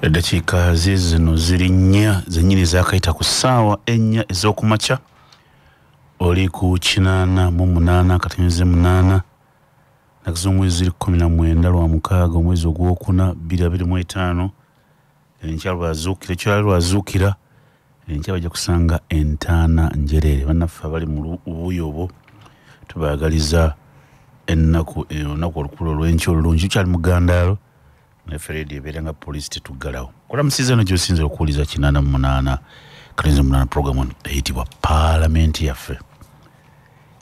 Eddakiika zino ziri nnya zennyini zaakayita ku ssaawa 4 ez'okumakya. Oli ku 88.8 ennaku z'omwezi ziri 19 lwa mukaaga omwezi ogwokuna 2025. Enkya lwazuukira, ekyalo lwazuukira enkya bajja kusanga entaana njereere. Bannaffe abali mu bubuuyi obwo tubaagaliza ennaku olunaku olukulu olw'enkya olulungi. Tukyali mu ggandaalo naye ffe leediyo ebeera nga poliisi tetuggalawo. Kulamusiza eno gy'osinza okuwuliza 88.8 programu eyitibwa Paalamenti Yaffe.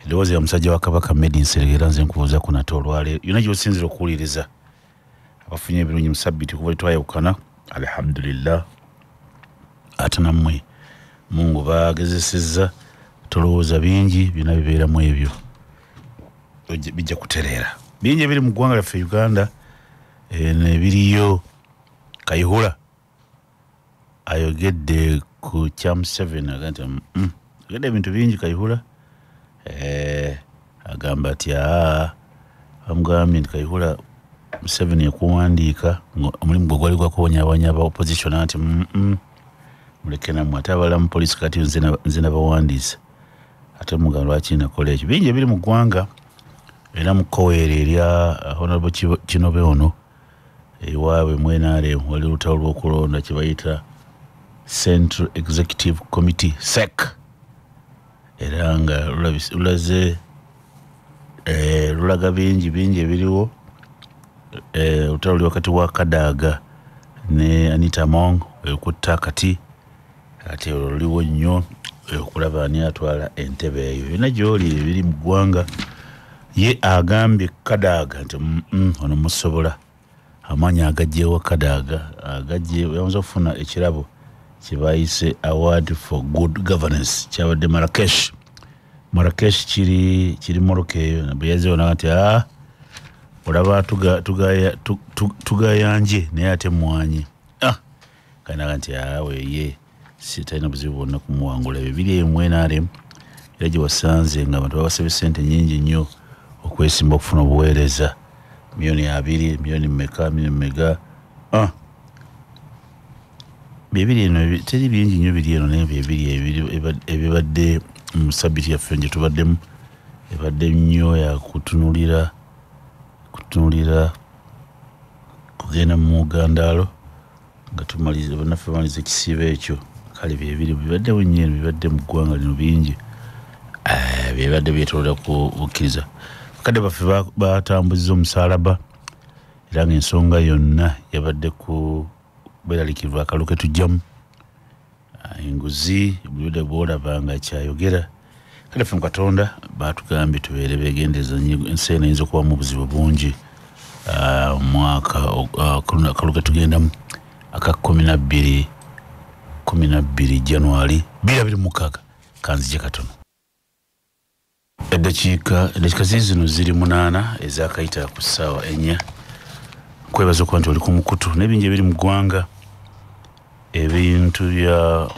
Eddoboozi ya musajja wa Kabaka Medi Nsereko, era nze nkubuuzaako nate olwaleero yonna gy'osinzira okuwuliriza. Abafunye ebirungi mu sabbiiti kuba twayawukana, alhamdulillah. Ate nammwe Mungu bagezesezza, tolowooza bingi, byonna bibeeramu ebyo bijja kutereera. Bingi ebiri mu ggwanga lyaffe Uganda ebiriyo. Kayihura ayogedde ku kya Museveni, agamba nti ayogedde ebintu bingi. Kayihura agamba nti bamugambye nti Kayihura Museveni ekuwandiika omulimu gwe gwali gwakubonyabonya aba opposition, nti muleke nammwe ate abalala mu poliisi kati nze nabawandiisa, ate mugamba lwaki nakola ekyo. Bingi ebiri mu ggwanga era mu kkoweero erya Honorable Kinobe ono ewaabwe mu NRM wali olutalo lw'okulonda kye bayita Central Executive Committee SEC, era nga lulaze lulaga bingi bingi ebiriwo. Olutalo luli wakati wa Kadaga ne Anita Among okutta akati, ate olwo luliwo nnyo okulaba ani atwala entebe eyo. Byonna gy'oli ebiri mu ggwanga. Ye agambye Kadaga nti ono musobola. Amaanyi agajjeewa Kadaga agajje, yamaze okufuna ekirabo kye bayise Award for Good Governance kyabadde Marrakesh. Marrakesh kiri Morocco eyo. Bwe yazzeewo n'agamba nti olaba tugayanje naye ate mmwanyi. Kale n'agamba nti weeye si talina buzibu bwonna kumuwangula. Ebyo biri eyo mu NRM era gye wasanze nga abantu babasabye ssente nnyingi nnyo okwesimba okufuna obuweereza, 2 miliyoni, miliyoni mmeka, miliyoni mmeka. Byebiri eno, teri bingi nnyo biri eno, naye byebiri ebibadde mu sabbiiti yaffe gye tubaddemu. Ebadde nnyo ya kutunuulira kugenda mu gandaalo nga tumaliza bannaffe bamaliza ekisiibo ekyo. Kale byebiri bibaddewo nnyo eno, bibadde mu ggwanga lino bingi byebadde byetooloola ku bukkiriza. Bakadde baffe batambuzza omusaalaba era ng'ensonga yonna yabadde ku bweraliikirivu akalulu ke tujjamu, enguzi buli budde bw'olaba nga kyayogera. Kale ffe mu Katonda baatugambye tubeere beegendereza nnyo, ensi eno eyinza okubamu obuzibu bungi omwaka akalulu ke tugendamu aka 12 January 2026. Kanzije katono. Eddakiika ziri zino ziri 8 ezakayita ku ssaawa 4. Nkwebaza okuba nti oli ku mukutu n'ebingi ebiri mu ggwanga. Ebintu bya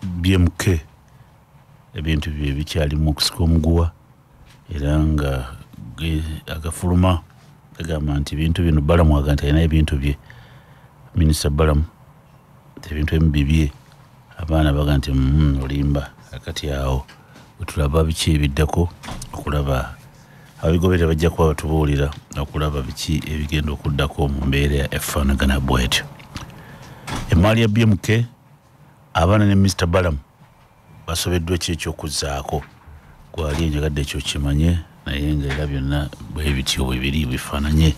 BMK, ebintu bye bikyalimu okusika omuguwa, era nga agafuluma gagamba nti ebintu bino Balamu aga nti alina ebintu bye, Minisita Balamu, nti ebintu ebimu bibye. Abaana baga nti olimba. Akati awo wetulaba biki ebiddako, okulaba ababigoberera bajja kuba batubuulira okulaba biki ebigenda okuddako mu mbeera efaanagana bwetyo. Emaali ya BMK, abaana ne Mr Balamu basobeddwa ki ekyokuzzaako gwali enjagadde ekyo kimanye, naye nga era byonna bwe bityo bwe biri bifaananye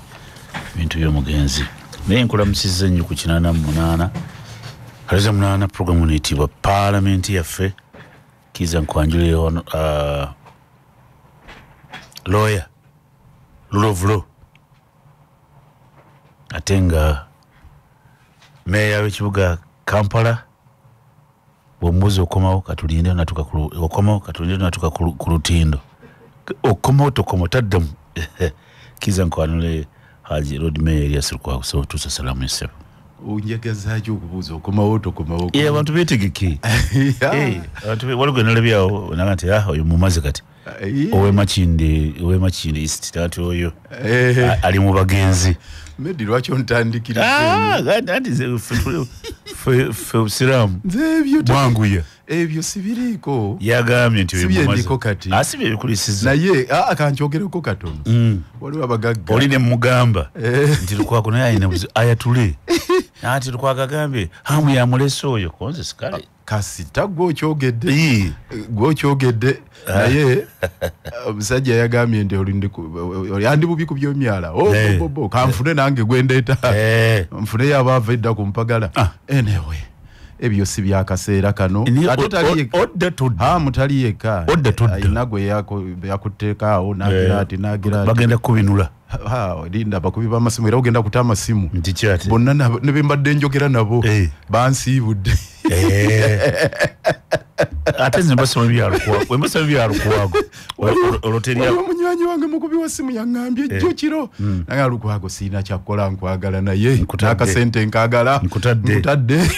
ebintu by'omugenzi. Naye nkulamusizza nnyo ku 88.8 programu neyitibwa Paalamenti Yaffe. Kiza nkwanjulire wano lawyer, rule of law, ate nga meeya w'ekibuga Kampala. Bw'omubuuza okomawo, katulinde natuka okomawo, katulinde natuka ku lutindo, okomawo tokomawo, taddamu. Kiza nkwanule Haji Lord Mayor Erias Lukwago. So tusa salamu ssebo. Onjagazaaki okubuuza okomawo tokomawo? Ye abantu beetegeke. Abantu waliwo gwe nalabyawo naga nti oyo mumaze kati. Ow'e East tati oyo ali mu bagenzi. Medi lwaki ontandikira? Anti ffe obusiraamu bwanguya. Ebyo sibiriiko. Yagambye nti sibyendiko kati. Si byebikulisiza. Naye kankyogereko katono. Waliwo abagagga. Oli ne mugamba nti Lukwago naye alina buzibu ayatule. Anti Lukwago agambye hamu yamulese oyo konze sikale. Kasita gwe okyogedde. Gwe okyogedde. Naye omusajja yagambye nti andi bubi ku by'omyala. Kanfune nange gwe ndeeta. Nfuneyo abaava edda ku mpagala. Anyway, ebyo si byakaseera kano. Ate tali mutali yekka. Alina gwe yakuteekaawo n'agira ati n'agira ati. Bagenda kubinula. Linda abakubi b'amasimu era ogenda kuta amasimu. Bonna ne be mbadde njogera nabo bansiibudde. Ate nze mbasoma ebya Lukwago. Waliwo munywanyi wange mukubi wa simu yaŋŋambye jjo kiro. Naye Lukwago sirina kyakukola nkwagala naye n'akasente nkaagala. Nkutadde.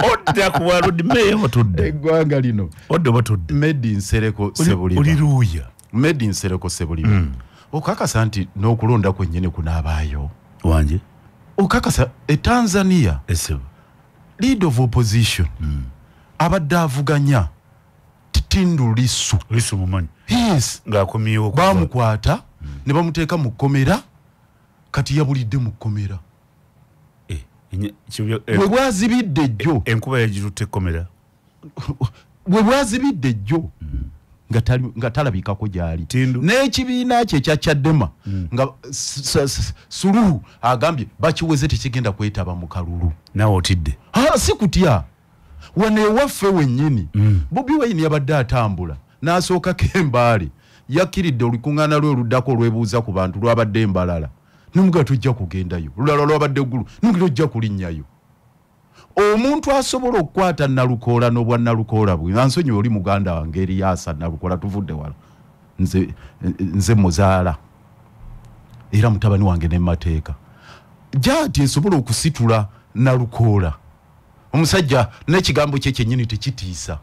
Odda ku bwa Lord Mayor batudde. Eggwanga lino. Odda batudde. Medi Nsereko Ssebuliba. Oli luuya. Medi Nsereko Ssebuliba. Okakasa nti n'okulonda kwennyini kunaabaayo. Wanje. Okakasa e Tanzania. Esebo. Leader of opposition. Abadde avuganya Tundu Lissu. Lissu mumanyi. Yes. Ng'akomyewo. Bamukwata ne bamuteeka mu kkomera kati yabulidde mu kkomera. Bwe bwazibidde jjo. Enkuba yagitutte ekkomera. Bwe bwazibidde jjo. Nga talabikako gy'ali. N'ekibiina kye ekya Chadema nga Suluhu agambye bakiweze tekigenda kwetaba mu kalulu. Naawe otidde. Si kutya. Wano ewaffe wennyini Bobi Wine yabadde atambula n'asookako Embaale, yakkiridde olukuŋŋaana lwe oluddako olwebuuza ku bantu lwabadde Mbalala. N'omuga tojja kugendayo. Olulala lwabadde Ggulu, n'omuga tojja kulinnyayo. Omuntu asobola okukwata Nalukoola n'obwa Nalukoola bwe ansonyiwe oli muganda wange Eriasa Nalukoola tuvudde wala. Nze muzaala era mutabani wange ne mateeka. Gyati esobola okusitula Nalukoola. Omusajja n'ekigambo kye kyennyini tekitiisa.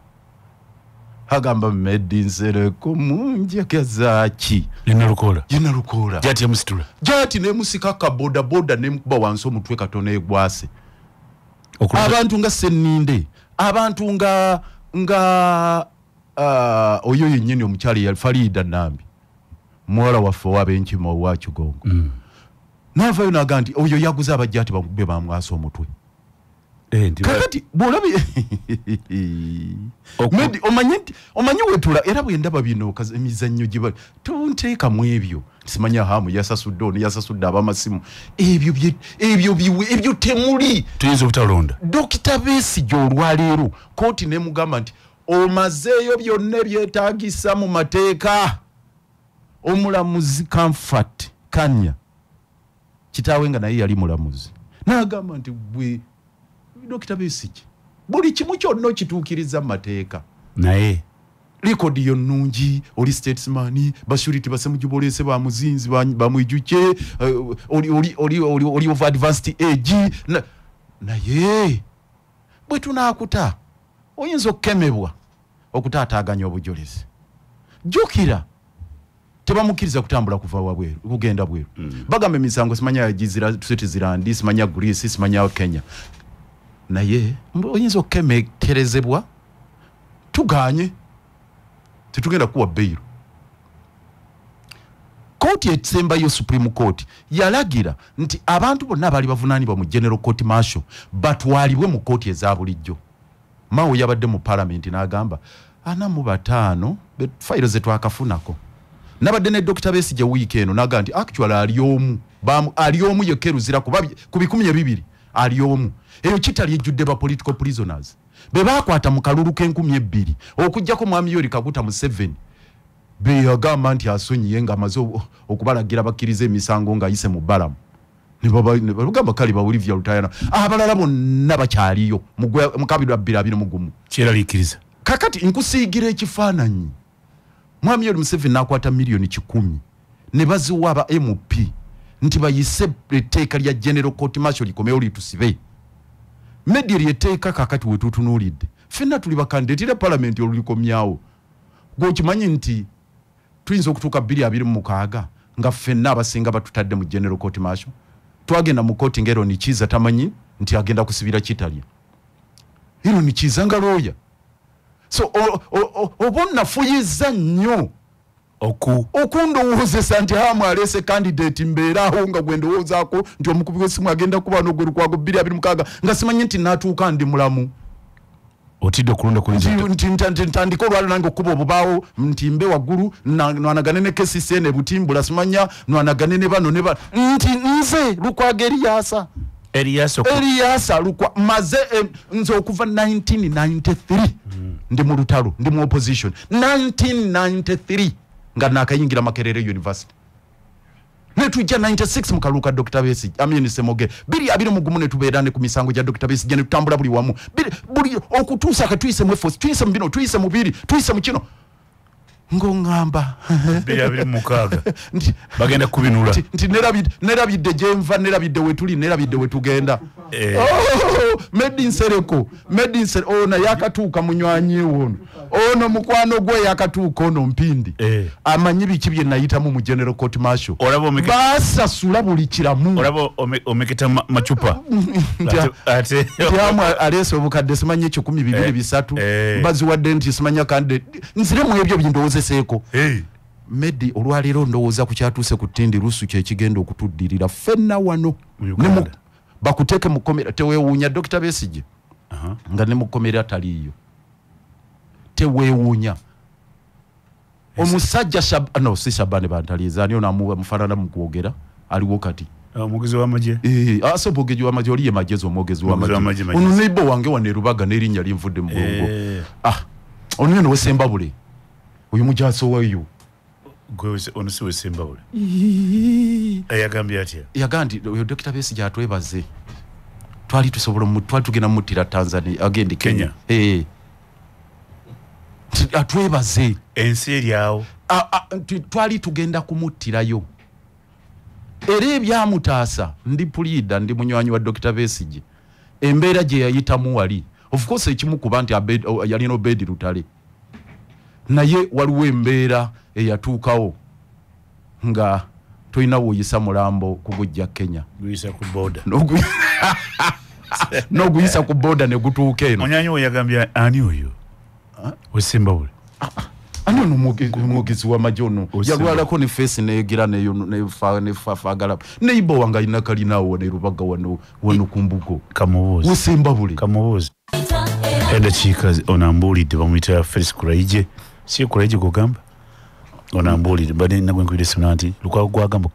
Agamba Medi Nsereko munjagazaaki. Ye Nalukoola. Ye Nalukoola. Gyati emusitula. Gyati nemusika ka boda boda nemukuba wansi omutwe katono egwase. Abantu nga Sseninde, abantu nga oyo yennyini omukyala ya Farida Nambi, muwala waffe ow'abenkima owa Kigongo. N'avaayo n'agamba nti oyo yaguze abajja ati bamukube bamwasa omutwe. Kakati bw'olabye omanyi wetula era bwe ndaba bino emizannyo gye bali tonteekamu ebyo. Simanya hamu yasasudde ono yasasudde ab'amasimu ebyo temuli. Tuyinza obutalonda. Dokita Besigye olwaleero kooti nemugamba nti omazeeyo byonna ebyetaagisa mu mateeka. Omulamuzi Comfort Kanya kitaawe nga naye yali mulamuzi n'agamba nti gwe Dokita Besigye buli kimu kyonna okituukiriza mu mateeka. Naye rekodi yo nnungi, oli statesman, basurity basemujubolese bamuzinzi bamwijuke, oli of advanced age. Naye bwe tunaakuta oyinza okukemebwa okutaataaganya obujulizi. Jjukira tebamukkiriza kutambula kuva wabweru kugenda bweru. Bagamba emisango simanya Switzerland, simanya Greece, simanya Kenya. Naye oyinza okukemekerezebwa tuganye tetugenda kuwa bail. Kooti esembayo Supreme Court yalagira nti abantu bonna abaali bavunaanibwa mu General Court Martial batwalibwe mu kooti eza bulijjo. Mao yabadde mu parliament n'agamba 45 fayiro ze twakafunako. Nabadde ne Dr. Besigye wiiki eno n'agamba nti actually ali omu ali omu yekka eruzira ku 20 ali omu. Eyo kitali ejjudde ba political prisoners be baakwata mu kalulu k'e2000 okuggyako Mwami Yoweri Kaguta Museveni be yagamba nti asonyiye ng'amaze okubalagira bakkirize emisango ng'ayise mu bbalamu. Ne bagamba kale ba Olivia Lutayana abalala bonna bakyaliyo mu 2021. Kyeraliikiriza. Kakati nkusiigira ekifaananyi. Mwami Yoweri Museveni n'akwata 100,000 ne baziwa aba MP nti bayise etteeka lya General Court Martial likomewo litusibe. Media etteeka kakati we tutunuulidde Ffenna tuli bakandidate era palamenti olulikomyawo. Gweokimanyi nti tuyinza okutuuka 2026 nga ffenna abasinga batutadde mu general court martial. Twagenda mu kooti nga Eron Kiiza tamanyi nti agenda kusibira Kitalya. Eron Kiiza nga looya. So oba onafuyizza nnyo okundowoozesa nti hamu aleese candidate mbeeraawo nga gwe ndowoozaako nti omukubi w'essimu agenda kuba n'ogwe Lukwago 2026 nga simanyi nti naatuuka ndi mulamu. Otidde okulonda kuyinza nti ntandike olwalo nange okuba obubaawo nti mbe waggulu nwanagane ne KCCA ne Butimbula simanya nwanagane ne bano ne bano nti nze Lukwago Eriasa Eriasa Lukwa maze nze okuva 1993 ndi mu lutalo, ndi mu opposition 1993 nga nakayingira Makerere University netujja 96 mu kalulu ka Dr. Besigye Amin Semoge 2021 netubeera ne ku misango gya Dr. Besigye ne tutambula buli wamu buli okutuusa katuyise mu efforts, tuyise mu bino, tuyise mu biri, tuyise mu kino ng'oŋŋamba 2026 bagenda kubinula nti nerabidde gyenva, nerabidde wetuli, nerabidde wetugenda. Medi Nsereko, Medi Nsereko ono yakatuuka munywanyi we ono mukwano gwe yakatuuka ono Mpindi amanyi biki bye nayitamu mu general court martial. Basasula buli kiramu. Olaba omeketa macupa ate aleese obukadde simanyi 1 2 3 baziwadde nti simanya kande nzire mu ebyo bindowoozeseeko. Medi olwaleero ndowooza ku kyatuuse ku ttindi lusu kyekigenda okutuddirira ffenna wano bakuteeke mu kkomera. Teweewuunya Dr. Besigye nga ne mu kkomera taliiyo. Teweewuunya omusajja no si Shabani Bantaliza ani ono amufaanana mu kwogera aliwo kati omwogezi w'amagye ase omwogezi w'amagye oli ye Magezi omwogezi w'amagye ono neighbor wange wano e Rubaga n'erinnya linvudde mu bwongo. Ono yeno Wesembabule oyo mujaso wayo ono si Wesembabule yagambye atya? Yagambye nti oyo Dr. Besigye atwebaze twali tusobola twali tugenda muttira Tanzania agende Kenya. Atwebaze ensi eri awo twali tugenda kumuttirayo era ebyamutaasa. Ndi puliida, ndi munywanyi wa Dr. Besigye embeera gye yayitamu wali of course ekimu kuba nti yalina Obedi Lutale naye waliwo embeera eyatuukawo nga tolina woyisa mulambo kugujja Kenya n'oguyisa ku boda ne gutuuka eno. Munywanyi we yagambye ani oyo Wesembabule? Ani ono omwogezi w'amagye ono yalwalako ne feesi neyegira nefagala neighbor wange alina kalinawo ne Rubaga wano ku mbugo. Kamubuuze Wesembabule kamubuuze endakiika ono ambuulidde bamuyita Felix Kulaije si Kulaije gogamba ono ambuulidde mbadde nagwe nkubira essimu nti Lukwago gwagamba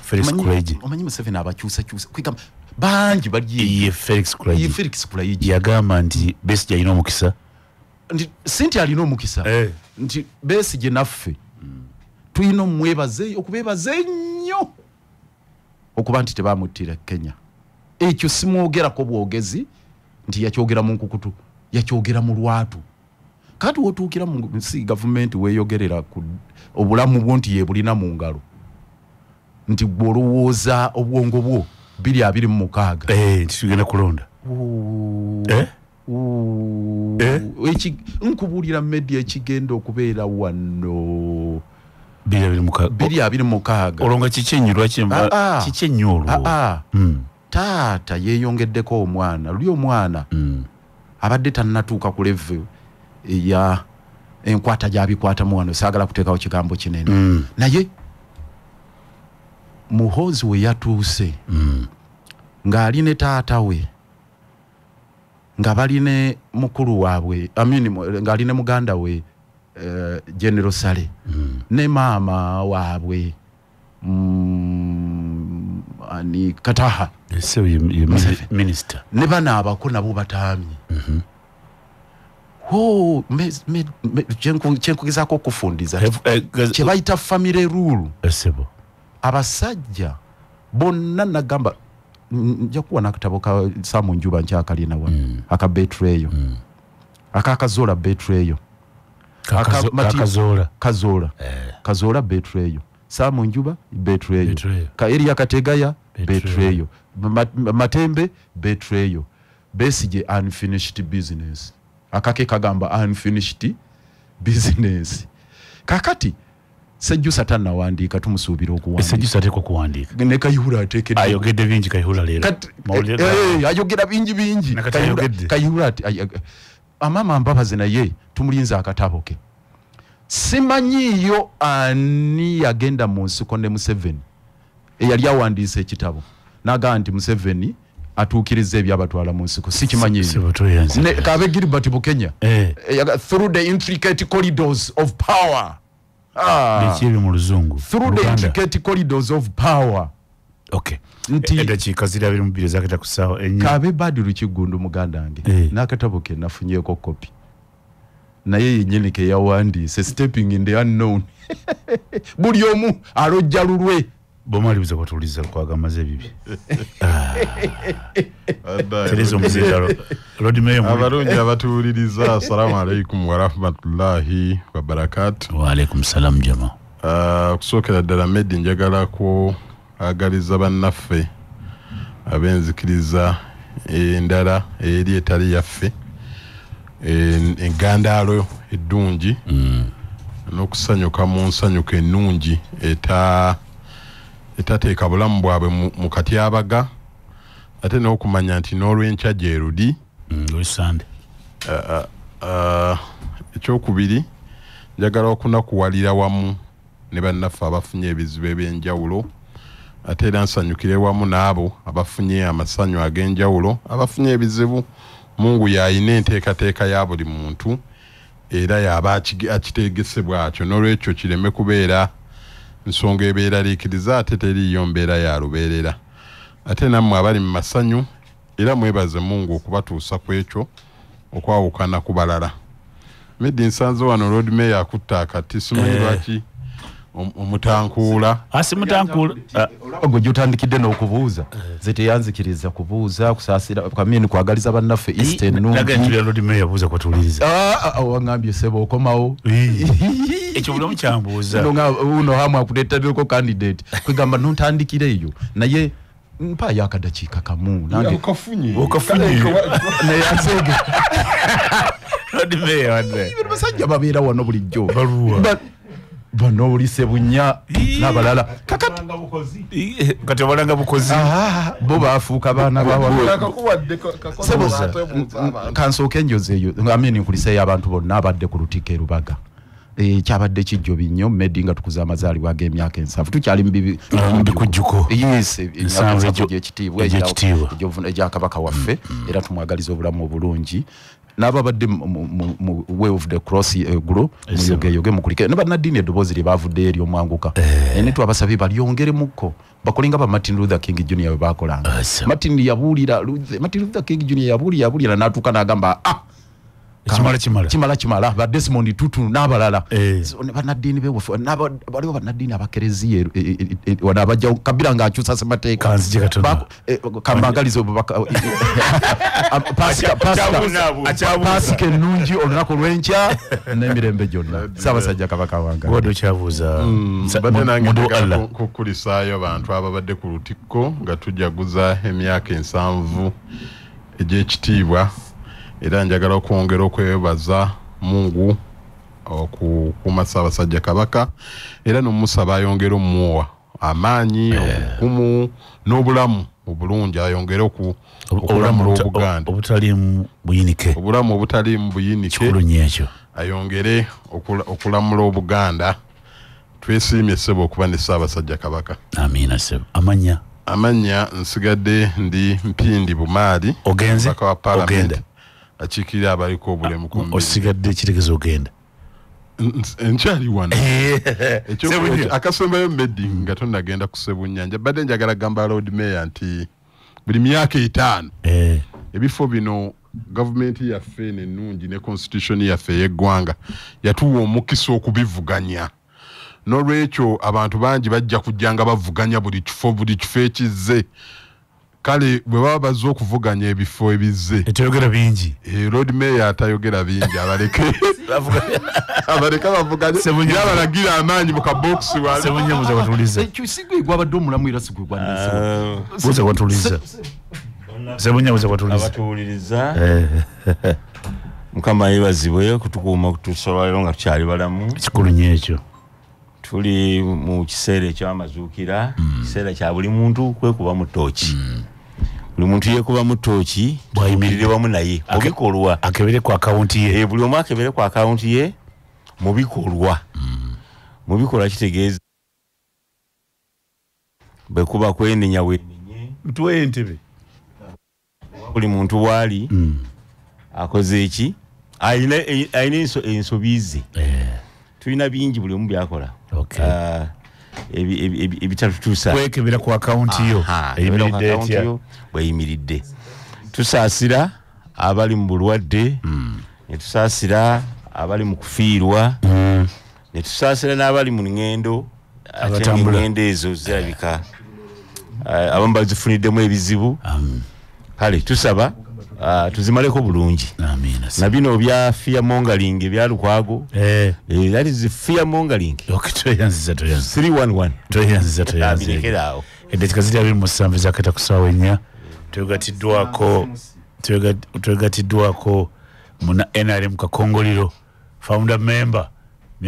Felix Kulaije. Omanyi Museveni abakyusakyusa kwegamba bangi bali ye Felix Kulaije. Ye Felix Kulaije yagamba nti Besigye alina omukisa nti si nti alina omukisa nti Besigye naffe tulina omwebaze okubeebaza ennyo okuba nti tebamuttira Kenya. Ekyo simwogerako bwogezi nti yakyogera mu nkukutu, yakyogera mu lwatu. Kati wotuukira mu nsi gavumenti weeyogerera ku obulamu bwo nti yebulina mu ngalo nti gwe olowooza obwongo bwo 2026 nti tugenda kulonda nkubuulira media ekigenda okubeera wano 2026 olwo nga kiki ennyo lwaki kiki ennyo olwo? Taata yeeyongeddeko omwana luli omwana abadde tannatuuka ku level eya enkwata gy'abikwatamu wano saagala kuteekawo kigambo kinene naye Muhoozi we yatuuse ng'ali ne taata we nga bali ne mukulu waabwe ng'ali ne muganda we General Saleh ne maama waabwe ani Kataha minister ne bano abako nabo bataamye. Kyenkugezaako okufundiza kye bayita family rule. Abasajja bonna nagamba nja kuwa n'akatabo ka Sam Njuba nkyakalina wano aka Betreyo akakazola Betreyo kazola kazola Betreyo Sam Njuba Betreyo ka Eria Kategaya Betreyo Matembe Betreyo Besigye unfinished business. Akake kagamba unfinished business. Kakati Sejusa tannawandiika, tumusuubira okuwandiika. Sejusa ateekwa okuwandiika. Ne Kayihura ateekeddwa. Ayogedde bingi Kayihura leero. Ayogera bingi bingi. Kayihura Amama Mbabazi naye tumulinze akatabo ke. Simanyiiyo ani yagenda mu nsiko ne Museveni eyali awandiise ekitabo n'agamba nti Museveni atuukiriza ebyabatwala mu nsiko. Sikimanyiiyo. Kabe Gilbert Bukenya through the intricate corridors of power. Through the intricate corridors of power. Okay. Nti eddakiika ziri 22 zakata ku ssaawa 4. Kabe Badru Kiggundu muganda wange n'akatabo ke nafunyeeko kopi naye yennyini ke yawandiise stepping in the unknown. Buli omu alojja lulwe. Bw'omalibuza kwatuuliza kwagamaze ebibi. Tereza omuzindalo. Lord Mayor. Abalungi abatuwuliriza, assalamu alaikum warahmatullahi wabarakatuh. Wa alaikum salam jama. Okusookera ddala Medi njagala kwagaliza bannaffe ab'enzikiriza endala eri etali yaffe engandaalo eddungi n'okusanyuka mu nsanyuka ennungi etateeka bulamu bwabwe mu katyabaga, ate n'okumanya nti n'olwenkya gye luli. Ekyokubiri njagala okunakuwalira wamu ne bannaffe abafunye ebizibu ebyenjawulo, ate era nsanyukire wamu n'abo abafunye amasanyu ag'enjawulo. Abafunye ebizibu, Mungu y'ayina enteekateeka ya buli muntu era y'aba akitegese bw'atyo, n'olwekyo kireme kubeera nsonga ebeeraliikiriza ate teriiyo mbeera ya lubeerera. Ate nammwe abali mu masanyu era mwebaze Mungu okubatuusa ku ekyo okwawukana ku balala. Medi nsanze wano Lord Mayor akutta akati, simanyi lwaki omutankuula. Asimutankuula. Olaba gwe gy'otandikidde n'okubuuza, nze teyanzikiriza kubuuza, kusaasira kamini kwagaliza bannaffe Easter ennungi. Nagenda Lord Mayor buuza kwatuwuliriza. Waŋŋambye ssebo okomawo. Ekyo buli omu kyambuuza. Uno hamu akuleetereko candidate kwegamba nontandikira eyo naye mpaayo akadakiika kamu nange. Okafunye. Naye asege. Lord Mayor wadde. Basajja babeera wano bulijjo. Bano oli Sebunya n'abalala. Kakati kati obalanga bukozi. Bo baafuuka baana bawa. Kansooke enjozi eyo amini nkuliseeyo abantu bonna abadde ku Lutikko e Lubaga. Kyabadde kijjobi nnyo Medi nga tukuza amazaalibwa ag'emyaka 70 tukyali mu bikujjuko. Yes, emyaka egy'ekitiibwa egya Kabaka waffe era tumwagaliza obulamu obulungi. N'ababadde mu way of the cross eggulo muyogeyoge mukulike ne bannaddiini eddoboozi lye baavuddeyo ery'omwanguka ne twabasabye balyongeremukko bakole nga ba Martin Luther King Jr. bwe baakolanga. Martin yabuulira, Martin Luther King Jr. yabuulira n'atuuka n'agamba kimala ba Desmond Tutu n'abalala. Bannaddiini bewaffe waliwo bannaddiini abakereziya wano abajja Kabila ng'akyusa ssemateeka. Kambagalize obubaka Pasika ennungi olunaku olw'enkya n'emirembe gyonna. Ssaabasajja Kabaka wange. Wadde okyabuuza mbadde nange njagala kukulisaayo abantu ababadde ku Lutikko nga tujaguza emyaka 70 egy'ekitiibwa. Era njagala okwongera okwebaza Mungu okukuuma Ssaabasajja Kabaka era n'omusaba ayongere omuwa amaanyi, obukumu n'obulamu obulungi, ayongere okulamula Obuganda obutaliimu buyinike. Obulamu obutaliimu buyinike. Kikulu nnyo ekyo. Ayongere okulamula Obuganda. Twesiimye ssebo okuba ne Ssaabasajja Kabaka. Amiina ssebo. Amannya? Amannya nsigadde ndi Mpindi Bumaali. Ogenze? Ogenda. Akiikirira abaliko obulemu ku mubiri. Osigadde kitegeeza ogenda. Nkyali wano. Akasembayo Medi nga tonnagenda ku Sebunya. Mbadde njagala gamba Lord Mayor nti buli myaka 5 ebifo bino gavumenti yaffe eno ennungi ne constitution yaffe ey'eggwanga yatuwa omukisa okubivuganya. N'olwekyo abantu bangi bajja kujja nga bavuganya buli kifo ekizze. Kale bwe baba bazze okuvuganya ebifo ebizze etayogera bingi. Lord Mayor atayogera bingi abaleke abaleke bavuganye yabalagira amaanyi mu kabokisi wali. Sebunya muze watuliza. Ekyo si gwe gwabadde omulamu era si gwe gwandiise. Mukama yeebazibwe kutukuuma kutusobolera nga tukyali balamu. Kikulu nnyo ekyo. Tuli mu kiseera eky'amazuukira, kiseera kya buli muntu kwekuba mu ttooki. Buli muntu yeekuba mu ttooki bw'ayimirire wamu naye mu bikolwa. Akebere ku akawunti ye. Buli omu akebere ku akawunti ye mu bikolwa. Mu bikolwa kitegeeza bwe kuba kwenenya wenenye. Mtuwe entebe. Buli muntu waali akoze eki alina ensobi ze. Tulina bingi buli omu by'akola. Ebitatutuusa. Kwekebera ku akawunti yo. Eyimiridde etya? Bweyimiridde. Tusaasira abali mu bulwadde, ne tusaasira abali mu kufiirwa, ne tusaasira n'abali mu ngendo, ate ngendo ezo zirabika abamu bazifuniddemu ebizibu. Kale tusaba tuzimaleko bulungi. Amiina. Na bino bya fear mongering ebya Lukwago. That is fear mongering. Okay, tweyanziza. 311. Tweyanziza. Abirekera awo. Eddakiika ziri 27 zakata ku ssaawa 4. Twegatiddwako muna NRM Kakongoliro, founder member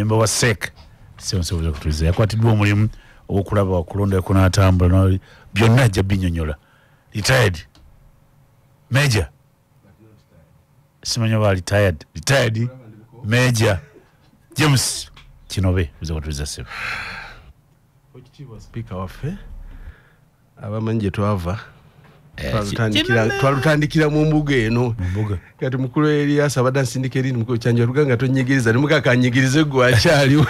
wa SEC. Ssensobola kutuliza. Yakwatiddwa omulimu ogw'okulaba okulonda kunaatambula byonna ajja binyonnyola. Retired Major. Simanyi oba retired Major James Kinobe uza kutuliza ssebo. Ekitiibwa Speaker waffe abamanyi gye twava twalutandikira mu mbuga eno. Kati mukulu Elias abadde ansindika eri mukulu Kyanja luganga tonyigiriza ne mugaka anyigirize gwe akyaliwo.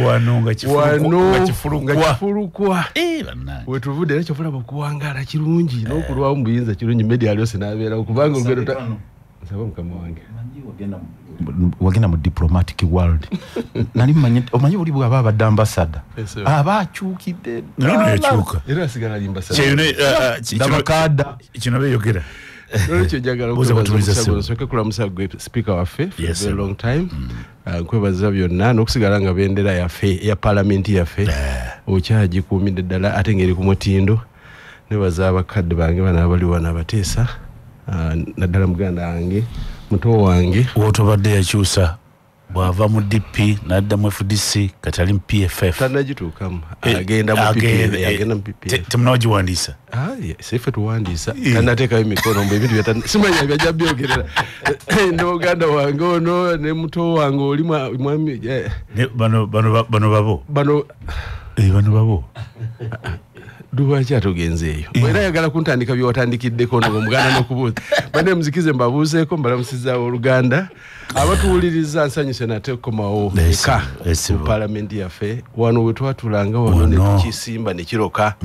Wano nga kifulukwa. Bannange. Wetuvudde era kyovulaba okuwangaala kirungi n'okulwawo mu buyinza kirungi media alyose n'abeerawo kubanga olugendo nsaba mukama wange. Wagenda mu diplomatic world. Nali mmanyi omanyi buli bw'aba abadde ambassador aba akyukidde. Yakyuka. Era asigala ali ambassador. Ndabakada. Kino beeyogera. Nolwekyo njagala okusooka kulamusa gwe speaker waffe for a very long time. Nkwebaza byonna n'okusigala nga bendera yaffe eya palamenti yaffe okyagikuumidde ddala ate ng'eri ku mutindo. Nebaza abakadde bange bano abali wano abateesa naddala muganda wange muto wange. Wotobadde yakyusa bw'ava mu DP n'adda mu FDC kati ali mu PFF. Tannagituukamu agenda mu PPF. Agenda mu PPF. Temunagiwandiisa? Si ffe tuwandiisa. Tannateekayo mikono mbu ebintu simanya byajja byogerera. Ne muganda wange ono ne muto wange oli mwami. Bano babo? Bano bano babo. Lwaki atogenze eyo? Era ayagala kuntandika byewatandikiddeko ono omuganda n'okubuuza. Banne muzikize mbabuuzeeko mbalamusizza Oluganda. Abatuwuliriza nsanyuse nate okukomawo eka mu palamenti yaffe. Wano we twatulanga wano ne tukisimba ne kiroka.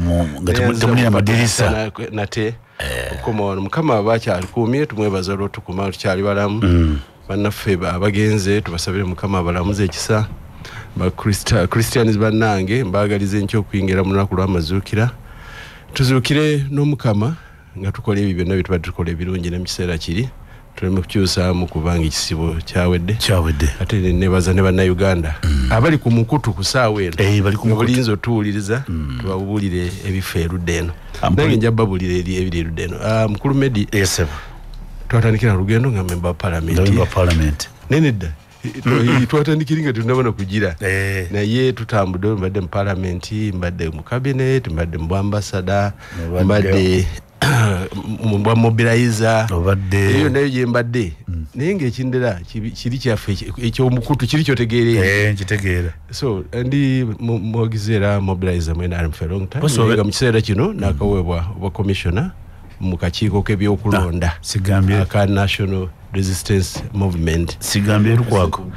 Nga temulina madirisa. Nate okukoma wano. Mukama aba akyatukuumye tumwebaza olw'otukuuma tukyali balamu. Bannaffe abagenze tubasabire Mukama abalamuze ekisa. Ba Christians bannange mbaagaliza enkya okuyingira mu lunaku lw'amazuukira. Tuzuukire n'Omukama nga tukola ebyo byonna bye tubadde tukola ebirungi ne mu kiseera kiri. Tuleme kukyusaamu kubanga ekisibo kyawedde. Ate nebaza ne bannayuganda abali ku mukutu ku ssaawa eno. Nga bulinza otuwuliriza tubabuulire ebifa erudda eno. Nange nja babuulira ebiri erudda eno. Mukulu Medi, twatandikira lugendo nga member wa parliament. Nenedda. Twatandikira nga tunabona kugira. Naye tutambudde mbadde mu parliament, mbadde mu cabinet, mbadde mu ambassador, mbadde mu mobilizer. Eyo nayo gye mbadde. Naye ng'ekindera kiri kyaffe ekyomukutu kiri kyotegeera. Nkitegeera. So ndi muwagizi era mobilizer mu NRM for a long time. Nga mu kiseera kino nakaweebwa obwa commissioner mu kakiiko k'ebyokulonda aka National Resistance Movement. Sigambye Lukwago.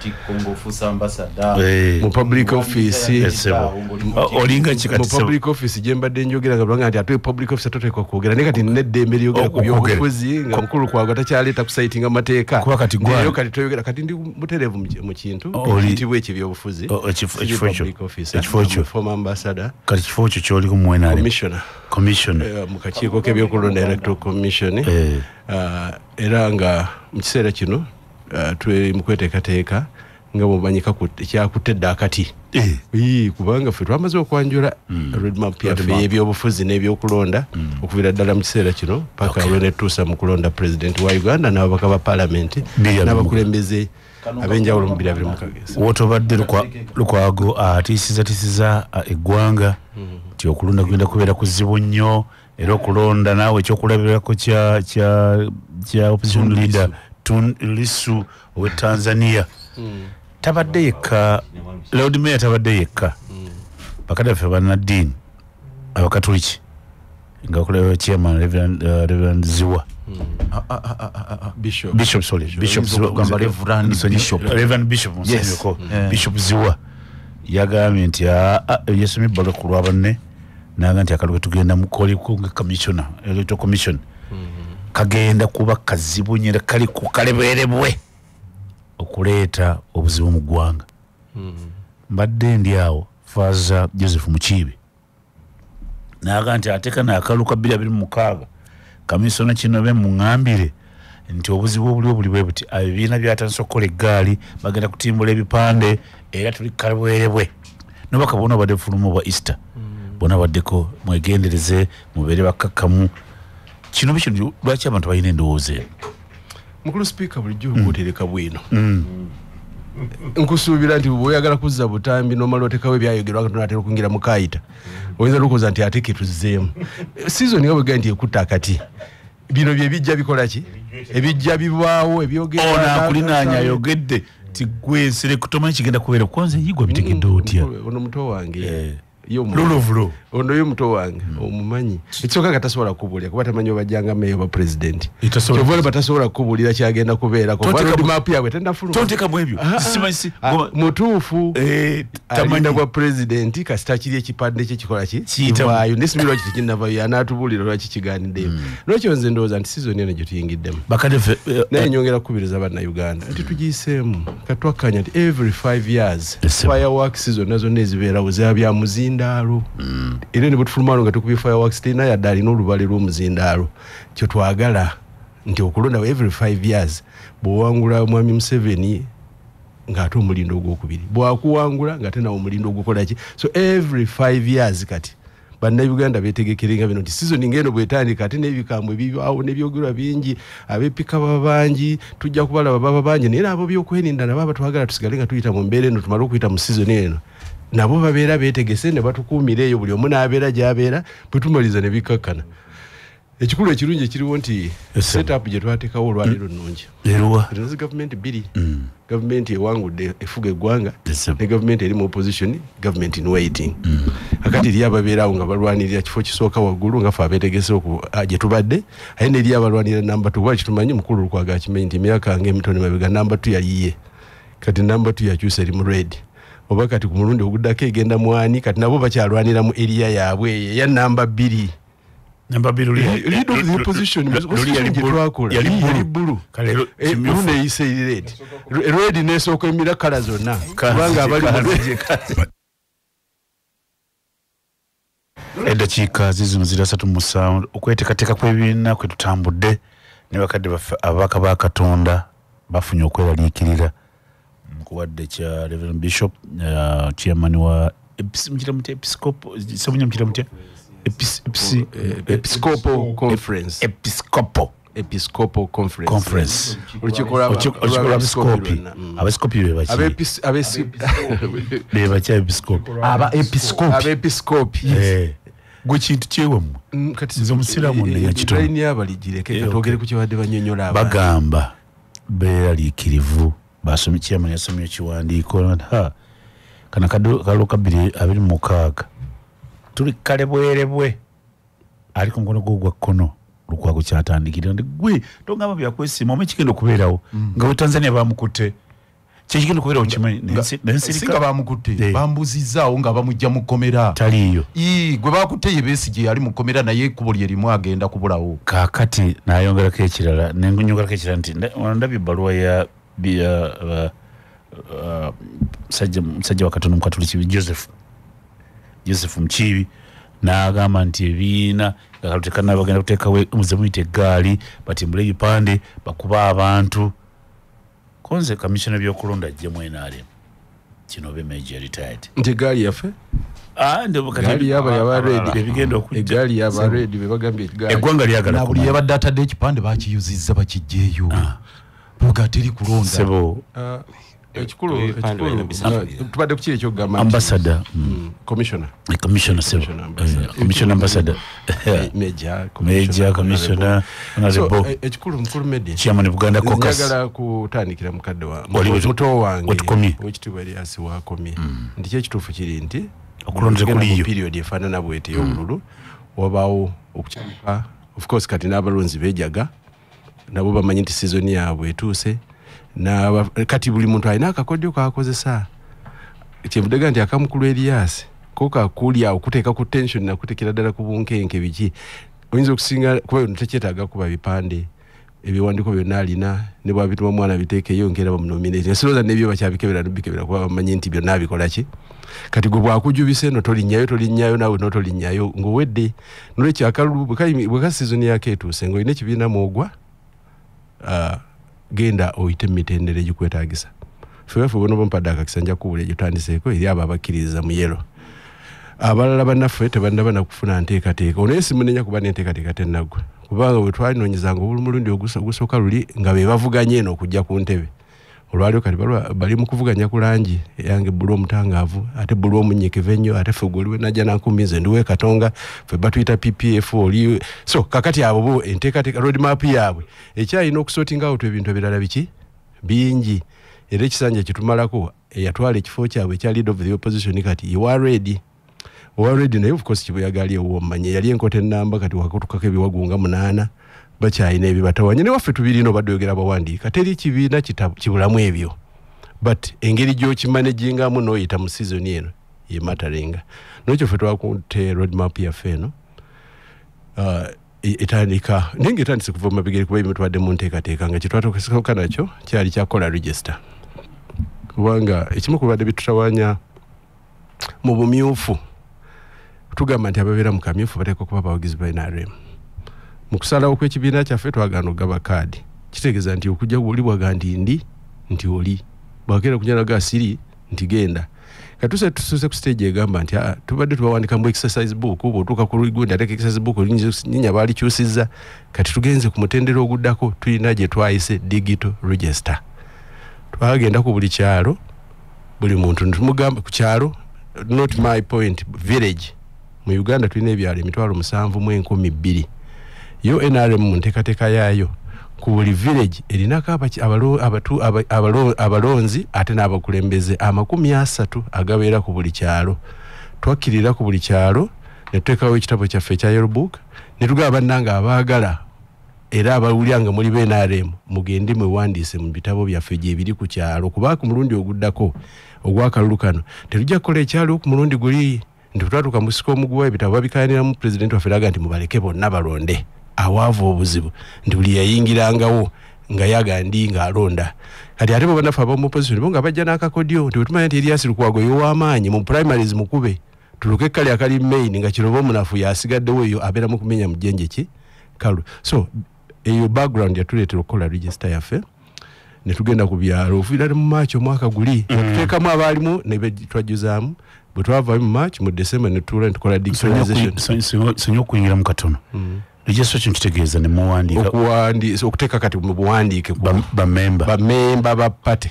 Mu public office. Olinga kikati mu public office gye mbadde njogera nga bulanga nti ate public office toteekwa kwogera naye kati nina eddembe lyogera ku byobufuzi nga mukulu Lukwago takyaleeta kusayitinga mateeka. Naye kati toyogera kati ndi mutereevu mu kintu ekiyitibwa ekyebyobufuzi. Ekifo ekyo. Former ambassador. Kati kifo ekyo ky'oliko mu NRM. Commissioner. Mu kakiiko k'ebyokulonda Electoral Commission. Era nga mu kiseera kino tuli mu kweteekateeka Nga bw'omanyika kyakutedde akati. Kubanga ffe twamaze okwanjula roadmap yaffe y'ebyobufuzi n'ebyokulonda okuviira ddala mu kiseera kino paka lwenetuusa mu kulonda pulezidenti wa Uganda n'ababaka ba paalamenti n'abakulembeze ab'enjawulo mu 2026. Wotobadde Lukwago atiisizatiisiza eggwanga nti okulonda kugenda kubeera kuzibu nnyo, era okulonda naawe ekyokulabirako kya opposition leader Lissu ow'e Tanzania. Tabadde yekka, Lord Mayor tabadde yekka. Bakadde baffe bannaddiini Abakatoliki nga bakulembera chairman Reverend Ziwa. Bishop. Bishop, sorry. Bishop Ziwa. Reverend Bishop. Bishop Bishop Ziwa yagambye nti yasomye ebbaluwa ku lwa banne n'agamba nti akalulu tugenda mukoliko nga commissioner, electoral commission kagenda kuba kazibu nnyo era kali ku kaleberebwe okuleeta obuzibu mu ggwanga. Mbadde ndi awo Father Joseph Mukiibi n'agamba nti ate kano akalulu ka 2026 kamisona kino be muŋŋambire nti obuzibu obuliwo buli bwe buti, ebibiina byatandise okukola eggaali, bagenda kutimbula ebipande era tuli kalwerebwe. N'obubaka bwonna obadde bufuluma obwa Easter bwonna baddeko, mwegendereze, mubeere bakkakkamu. Kino bikino lwaki abantu balina endowooza eno? Mukulu Sipiika, bulijjo okutereka bwino. Nkusuubira nti bw'oyagala kuzza butambi n'omala otekawo ebyayogerwa nga tunaatera okuyingira mu kaayita, oyinza n'okubuuza nti ate ke tuzzeemu. Season nga bwegamba nti ekutta akati, bino bye bijja bikola ki? Ebijja bibaawo ebyogerwa. Ono akulinaanya ayogedde nti gwe Nsereko tomanyi kigenda kubeera, kwanza yigwa bitegedde otya? Ono muto wange. Luluvulo. Ono ye muto wange omumanyi. Ekisooka nga tasobola kukubuulira kuba tamanyi obajjanga meeya oba pulezidenti. Kyova olaba tasobola kukubuulira kyagenda kubeerako. Kuba roadmap yaabwe tennafuluma. Tonteekamu ebyo. Simanyi mutuufu. Alinda bwa pulezidenti kasita kiri ekipande kye kikola ki? Kivaayo. Naye simanyi lwaki tekinnavaayo, anaatubuulira lwaki kigaaniddeyo. Lwekyo nze ndowooza nti season eno gye tuyingiddemu. Naye nyongera kukubiriza Bannayuganda nti tugiyiseemu. Katwakkanya nti every 5 years fireworks zonna zonna ezibeerawo ziba bya muzindaalo. Era ne bwe tufuluma nga tukubye fireworks terina yadde alina olubale lw'omuzindaalo. Kye twagala nti okulonda every 5 years bw'owangula Mwami Museveni ng'ate omulindo ogwokubiri, bw'akuwangula ng'ate nawe omulindo ogukola ki? So every 5 years kati Bannayuganda beetegekerenga bino nti season ng'eno bw'etandika ate n'ebikambwe bibaawo n'ebyogerwa bingi, ab'epika baba bangi, tujja kubalaba baba bangi, naye abo by'okwerinda nabo abatwagala tusigale nga tuyita mu mbeera eno, tumale okuyita mu season eno. Nabo babeera beetegese ne batukuumira eyo, buli omu n'abeera gy'abeera, bwe tumaliza ne bikkakkana. Ekikulu ekirungi ekiriwo nti setup gye twateekawo olwaleero nnungi. Eruwa? Zino zi gavumenti bbiri. Gavumenti ewangudde efuga eggwanga ne gavumenti eri mu opposition, government in waiting. Akati eri ababeerawo nga balwanirira kifo kisooka waggulu nga ffe abeetegese gye tubadde, ate n'eri abalwanirira namba 2, kuba kitumanyi mukulu Lukwago akimanyi nti emyaka ng'emitono emabega namba 2 yayiye. Kati namba 2 yakyusa eri mu red. Oba kati ku mulundi oguddako egenda mwani, kati nabo bakyalwanira mu area yaabwe eyo eya namba 2. Namba 2 lead of the opposition yali bbulu. Kale neyise eri red. Red n'esooka emira kala zonna kubanga abali eddakiika zizino ziri 37 okweteekateeka kw'ebibiina kwe tutambudde ne bakadde baffe ababaka ba Katonda bafunye okweraliikirira. Nkuwadde kya Reverend Bishop, chairman wa Episcopal Conference. Episcopal Conference. Olukiiko lw'abepiskopi. Abepiskopi be baki? Be baki abepiskopi? Abepiskopi. Gwe kintu kyewammwe. Nze omusiraamu nnenya kitono. Layini y'abaligireke katwogere ku kye badde bannyonnyola abantu. Bagamba beeraliikirivu. Basomye chairman yasomye ekiwandiiko kana kalulu ka 2026 tuli kalebwerebwe ali ku mukono gwo gwa kkono Lukwago kyatandikira nti gwe togamba byakwesiima omanyi kigenda okubeerawo nga we Tanzania bamukutte kyekigenda okubeerawo kimanyi singa bamukutte bambuzizzaawo nga bamujja mu kkomera taliiyo. Gwe bakutte ye Besigye yali mu kkomera naye ekkubo lye limu agenda kubulawo. Kaakati nayongerako ekirala nenyongerako ekirala nti ndabye ebbaluwa ya musajja wa Katonda Omukatoliki Joseph Mukiibi n'agamba nti ebibiina nga tekanaba bagenda kuteekawo muyite eggaali batimbule ebipande bakuba abantu. Konze commissioner byokulonda ajje mu NRM. Kino be major retired. Nti gaali yaffe? Gaali yaba yaba ready. Ebigenda okujja. Egaali yaba ready be bagambye egaali. Eggwanga lyagala. Na buli yabadde atadde ekipande bakiyuzizza bakijjeeyo. Boga teri kulonda. Sebo. Ekikulu tubadde ku kiri ekyokugamba ambassador commissioner. Commissioner sebo. Commissioner ambassador. Major commissioner. So ekikulu mukulu media. Chairman Buganda Caucus. Njagala kutandikira mukadde wa muto wange. Owekitiibwa Erias wakomye. Nti ki ekituufu kiri nti okulonda kuliyo. Period efaanana bw'eti ey'obululu wabaawo okukyamuka. Of course kati n'abalonzi beejaga nabo bamanyi nti season yaabwe etuuse. Na kati buli muntu alina akakodyo kakozesa. Kyenvudde nti akamukulu Erias ko kakulya okuteeka ku tension nakuteekera ddala ku bunkenke biki. Oyinza okusinga kuba tekyetaaga kuba bipande ebiwandiiko byonna alina ne bw'abituma omwana biteekeyo nkeera bamunominate. Ensolo n'ebyo bakyabikebera n'obikebera kuba bamanyi nti byonna abikola ki. Kati gwe bw'akujubisa eno tolinnyayo naawe n'otolinnyayo ng'owedde. Nolwekyo akalulu bwe ka season yako etuuse ng'olina ekibiina mw'ogwa genda oyite emitendera egikwetaagisa. Ffe bona bompadde akakisa nja kubuulira gyotandiseeko eri abo abakkiririza mu yellow. Abalala bannaffe tebannaba na kufuna nteekateeka. Ono ye simunenya kuba n'enteekateeka tennaggwa. Kubanga bwe twalinoonyezanga omulundi ogusooka luli nga be bavuganya eno okujja ku ntebe. Olwaliwo kati bali mu kuvuganya ku langi eyange bbulu omutangaavu ate bbulu omunyiikivu ennyo ate ffe gwe oliwe najja nankumbi nze ndiwe Katonga ffe batuyita PPF oli. So kakati abo bo enteekateeka road map yaabwe ekyalina okusortinga out ebintu ebirala biki bingi. Era ekisanja kyetumalako eyatwala ekifo kyabwe ekya leader of the opposition kati you ready. Already naye of course kibuyaga ali ewuwo mmanye yali enkota ennamba kati wakutukako ebiwagu nga 8 bakyalina ebibatawanya ne waffe tubirina obadde oyogera abawandiika teri kibiina kibulamu ebyo but engeri gy'okimanagingamu n'oyita mu season eno ye matarenga. N'ekyo ffe twakutte road map yaffe eno etandika naye ng'etandise kuva mu mabega kuba ebimu tubadde mu nteekateeka nga kye twatuukako nakyo kyali kyakola register kubanga ekimu ku bibadde bitutawanya mu bumyufu tugamba nti ababeera mu kamyufu bateekwa kuba abawagizi ba NRM. Mu kusalawo kw'ekibiina kyaffe twagaana okugaba kaadi. Kitegeeza nti okujja oli bwaga nti ndi nti oli bwakeera kujja naga siri nti genda. Kati tusuuse ku stage egamba nti tubadde tubawandiika mu exercise book bw'otuuka ku lugundi ate exercise book linnya baalikyusizza. Kati tugenze ku mutendera oguddako tulina gye twayise digital register. Twagenda ku buli kyalo buli muntu ne tumugamba ku kyalo not my point village. Mu Uganda tulina ebyalo 7,200. Yo NRM mu nteekateeka yaayo ku buli village erinako abalonzi ate n'abakulembeze 30 agabeera ku buli kyalo. Twakkirira ku buli kyalo ne tuteekawo ekitabo kyaffe ekya Yellow Book ne tugamba bannange abaagala era abawulira nga muli ba NRM mugende mwewandiise mu bitabo byaffe gye biri ku kyalo kuba ku mulundi oguddako ogw'akalulu kano tetujja kukola ekyalo ku mulundi guli nti twatuuka mu nsiko omuguwa ebitabo babikayaniramu pulezidenti waffe n'agamba nti mubaleke bonna balonde. Awaava obuzibu nti buli yayingirangawo nga yaga ndi ng'alonda. Kati ate bo bannaffe ab'omu opposition bo nga bajja n'akakodyo nti bwe tumanya nti Erias Lukwago y'ow'amaanyi mu primaries mukube tuluke ekkali akali main nga kirobo omunafu yasigaddewo eyo abeera mu kumenya mujjenje ki kalu. So eyo background yatuleetera okukola register yaffe ne tugenda ku byalo ofiira mu March omwaka guli tuteekamu abaalimu ne twajjuzaamu. Bwe twavaayo mu March mu December ne tutuula ne tukola digitalization. Sonyiwa okuyingira mu katono. Registration kitegeeza ne muwandiika okuteeka kati mu buwandiike bammemba ba party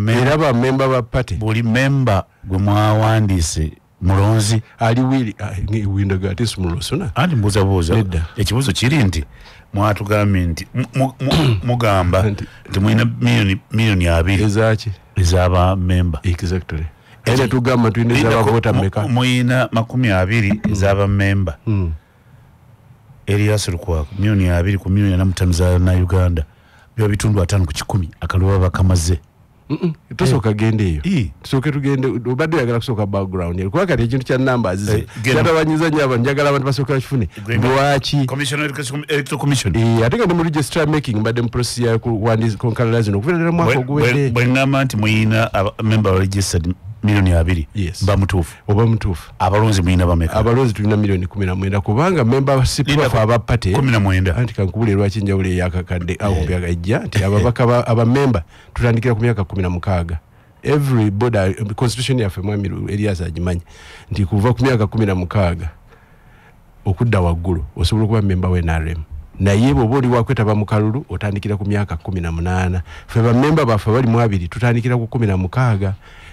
era bammemba ba party buli memba gwe mwawandiise mulonzi ali wili windaga ate simulosona anti mbuuzabuuza ekibuuzo kiri nti mwatugambye nti mugamba nti mulina miliyoni 2 ezaaki ez'abamemba. Exactly. Era tugamba tulina ez'abavota mmeka mulina 20 ez'abamemba. Erias Lukwago miliyoni 2 ku miliyoni 45 za na Uganda biba bitundu 5 ku 100 akalulu bakamaze. Tusooka gende eyo tusooke tugende obadde oyagala kusooka background kuba kati ekintu kya numbers kyatabanyiza nnyo abantu njagala abantu basooke bakifune lwaki Commissioner Electoral Commission ate nga ne mu registrar making mbadde mu process ya kuwandiika konkalala zino okuviira ddala mu mwaka oguwedde bwe ŋŋamba nti muyina member registered Milioni 2. Yes. Mba mutuufu. Oba mutuufu. Abalonzi mulina bameka? Abalonzi tulina milioni 19 kubanga membership baffe aba party 19. Anti kankubule lwaki njawulo eyakakadde awo ejja nti ababaka abamemba tutandikira ku myaka 16. Every border constitution yaffe mwami Elias agimanyi nti kuva ku myaka 16 okudda waggulu osobola okuba memba wa NRM. Naye bw'oba oli wakwetaba mu kalulu otandikira ku myaka 18. Ffe bamemba baffe bali mu 2 tutandikira ku 16.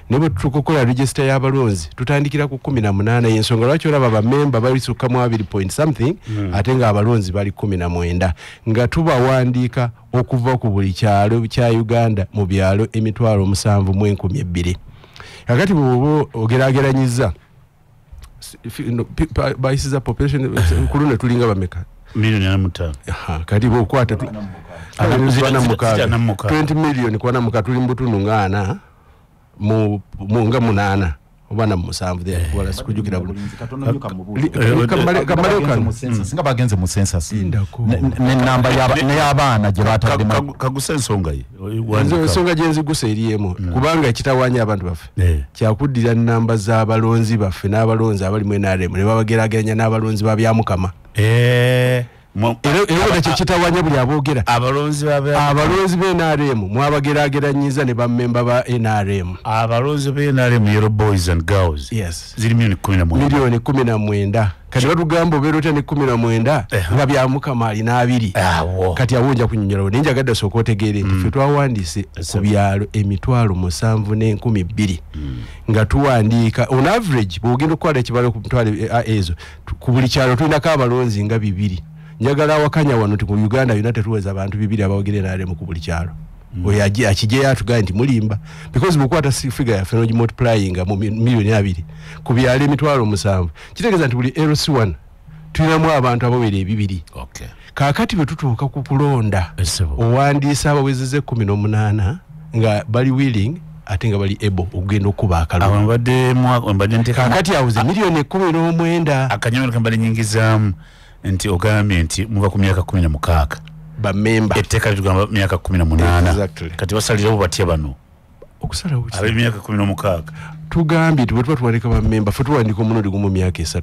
Ne bwe tukokola register y'abalonzi tutandikira ku 18. Y'ensonga lwaki olaba bamemba balisukka mu 2 point something ate nga abalonzi bali 19 nga tubawandiika okuva ku buli kyalo kya Uganda mu byalo 7,002. Kakati bw'oba ogeraageranyiza bayisiza population ku luno tulinga bameka? Milioni 45. Kati bw'okwata 20 million kwana muka tuli mbutundu nga mu nga 8 oba na 7 there wala sikujukira bulungi. Singa bagenze mu census ne namba y'abaana gye batadde kagusa ensonga ye. Ensonga gye nzigusa eri emu kubanga ekitawaanya abantu baffe kyakuddira namba z'abalonzi baffe n'abalonzi abali mu NRM ne babageraageranya n'abalonzi ba Byamukama. Era ekyo kitawanya buli aboogera. Abalonzi ba NRM mwabageraageranyiza ne bammemba ba NRM. Abalonzi ba NRM yellow boys and girls. Yes. Ziri milioni 19. Milioni 19. Kati batugamba obeera otya ne 19 nga Byamukama alina 2. Kati awo nja kunnyonnyola naye njagadde osooka otegeere nti ffe twawandiise ku byalo 7,002 nga tuwandiika on average bw'ogenda okukwata ekibalo ku mitwalo ezo ku buli kyalo tulinako abalonzi nga 2. Njagala awakanya wano nti mu Uganda yonna tetuweza abantu 2 abawagira NRM ku buli kyalo. Oyo akijeyo atugambye nti mulimba because bw'okwata figure yaffe n'ogimultiplyinga mu milioni 2 ku byalo 7,000 kitegeeza nti buli LC1 tulinamu abantu abawera 2. Okay. Kaakati bwe tutuuka ku kulonda owandiisa abawezezza 18 nga bali willing ate nga bali able okugenda okuba akalulu. Kaakati awuze milioni 19. Akanyomero ke mbadde nnyingizaamu nti ogambye nti muva ku myaka 16 bamemba etteeka litugamba myaka 18. Exactly. Kati basalirawo batya bano okusalawo ab'emyaka 16? Tugambye nti bwe tuba tuwandika bamemba ffe tuwandika omulundi gumu myaka 3.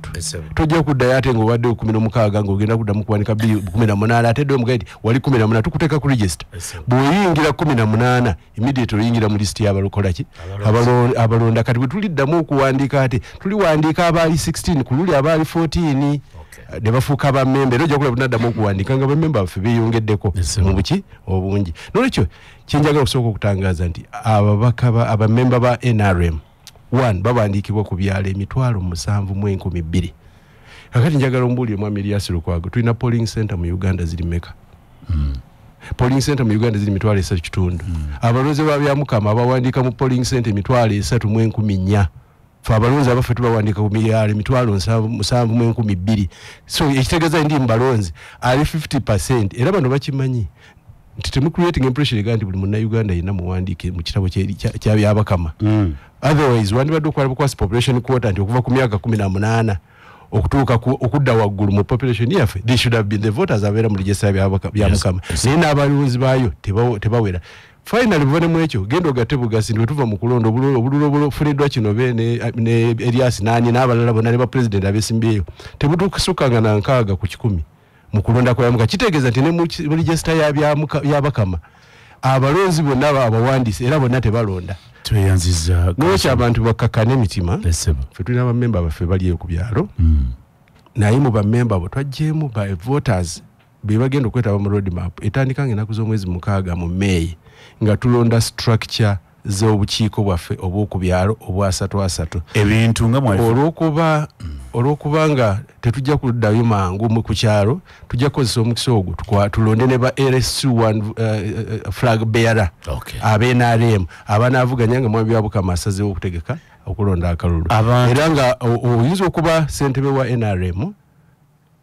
Tojja kuddayo ate ng'obadde 16 ng'ogenda kuddamu kuwandika 18 ate dde omugaye nti wali 18 tukuteeka ku register. Bw'oyingira 18 immediately oyingira mu list y'abalokola ki abalonda. Kati bwe tuliddamu okuwandiika ate tuliwandiika abaali 16 ku luli abaali 14 ne bafuuka bamemba. Era ojja kulaba tunaddamu okuwandiika nga bamemba baffe beeyongeddeko mu buki obungi. Noolwekyo kye njagala okusooka okutangaaza nti ababaka abamemba ba NRM 1 bawandiikibwa ku byalo 7,002. Kakati njagala ombuulire mwami Elias Lukwago, tulina polling center mu Uganda ziri mmeka? Polling center mu Uganda ziri 3,500. Abalonzi ba Byamukama abawandiika mu polling center 3,004. Ffe abalonzi abaffe tubawandiika ku byalo 7,002. So ekitegeeza ndi mu balonzi ali 50%. Era bano bakimanyi nti temu creating impression ega nti buli munnayuganda yenna muwandiike mu kitabo kya Byabakama. Otherwise wandibadde okwala bukwasi population quota nti okuva ku myaka 18 okutuuka okudda waggulu mu population yaffe they should have been the voters abeera mu register Byamukama. Naye n'abalonzi baayo tebawera. Finally buvane mu ekyo genda ogatte bugasi nti bwe tuva mu kulonda obululu obufuniddwa kino be ne Elias nani n'abalala bonna ne ba president abeesimbyeyo tebutusukkanga na 6 ku 100 mu kulonda kwa Byamuka. Kitegeeza nti ne mu register y'Abakama abalonzi bonna abawandiise era bonna tebalonda. Tweyanziza n'ekyo abantu bakkakkane emitima. Ffe tulina bamemba baffe bali eyo ku byalo naye mu bamemba abo twaggyemu ba voters be bagenda okwetaba mu road map etandika ng'ennaku z'omwezi 6 mu May nga tulonda structure z'obukiiko bwaffe obw'oku byalo obwa 33. Ebintu nga olw'okuba nga tetujja kuddayo mangu ku kyalo tujja kukozesa omukisa ogwo tulonde ne ba LSC1 flag bearer abe NRM abanaavuganya nga mwami Byabakama asazeewo okutegeka okulonda akalulu. Era nga oyinza okuba ssentebe wa NRM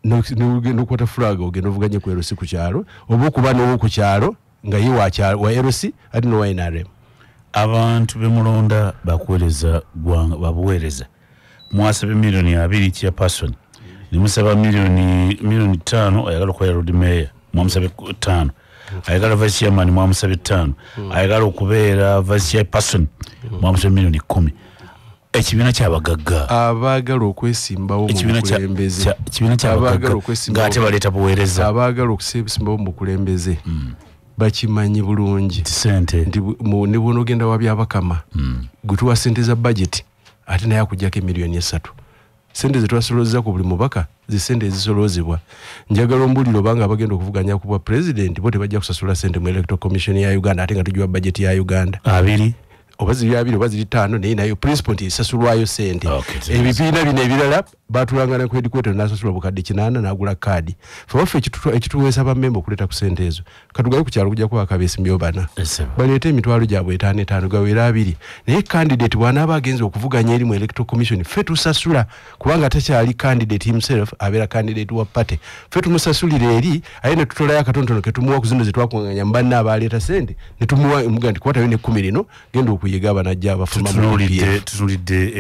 n'okwata flag ogenda ovuganye ku LC ku kyalo oba okuba n'owo ku kyalo nga ye wa LC ate n'owa NRM. Abantu bemulonda bakuweereza gwanga babuweereza. Mwasabye milioni 2 chairperson. Nimusaba milioni 5 ayagala okubeera Lord Mayor mwamusabye 5. Ayagala vice chairman mwamusabye 5. Ayagala okubeera vice chairperson mwamusabye milioni 10. Ekibiina ky'abagagga abaagala okwesimbawo mu bukulembeze, ekibiina ky'abagagga ng'ate baleeta buweereza, abaagala okusimbawo mu bukulembeze bakimanyi bulungi sente nti ne bw'onoogenda wa Byabakama gwe tuwa sente za budget ate naye akuggyako emiliyoni 3. Sente ze twasolooza ku buli mubaka ze sente ezisoloozebwa. Njagala ombuulire obanga abagenda okuvuganya ku bwa president bo tebajja kusasula sente mu Electoral Commission ya Uganda ate nga tugiwa budget ya Uganda. 2 oba ziri 2 oba ziri 5, naye nayo principle nti esasulwayo sente. Ebibiina bino ebirala batulangana ku headquarter n'asasula obukadde 8 n'agula kaadi. Ffe waffe ekituweesa bammemba okuleeta ku sente ezo katugabe ku kyalo kujja kuba akabeesimbyewo 4 baleete emitwalo gyabwe 5 5 gawera 2, naye candidate bw'anaaba agenze okuvuganya eri mu Electoral Commission ffe tusasula, kubanga takyali candidate himself, abeera candidate wa party. Ffe tumusasulira eri aye ne tutolayo akatonotono ke tumuwa ku zino ze twakunganya mu banne abaleeta sente ne tumuwa muga nti kwatayo ne 10 lino genda okuyiga abanajja abafuluma mu PF. Tutunulidde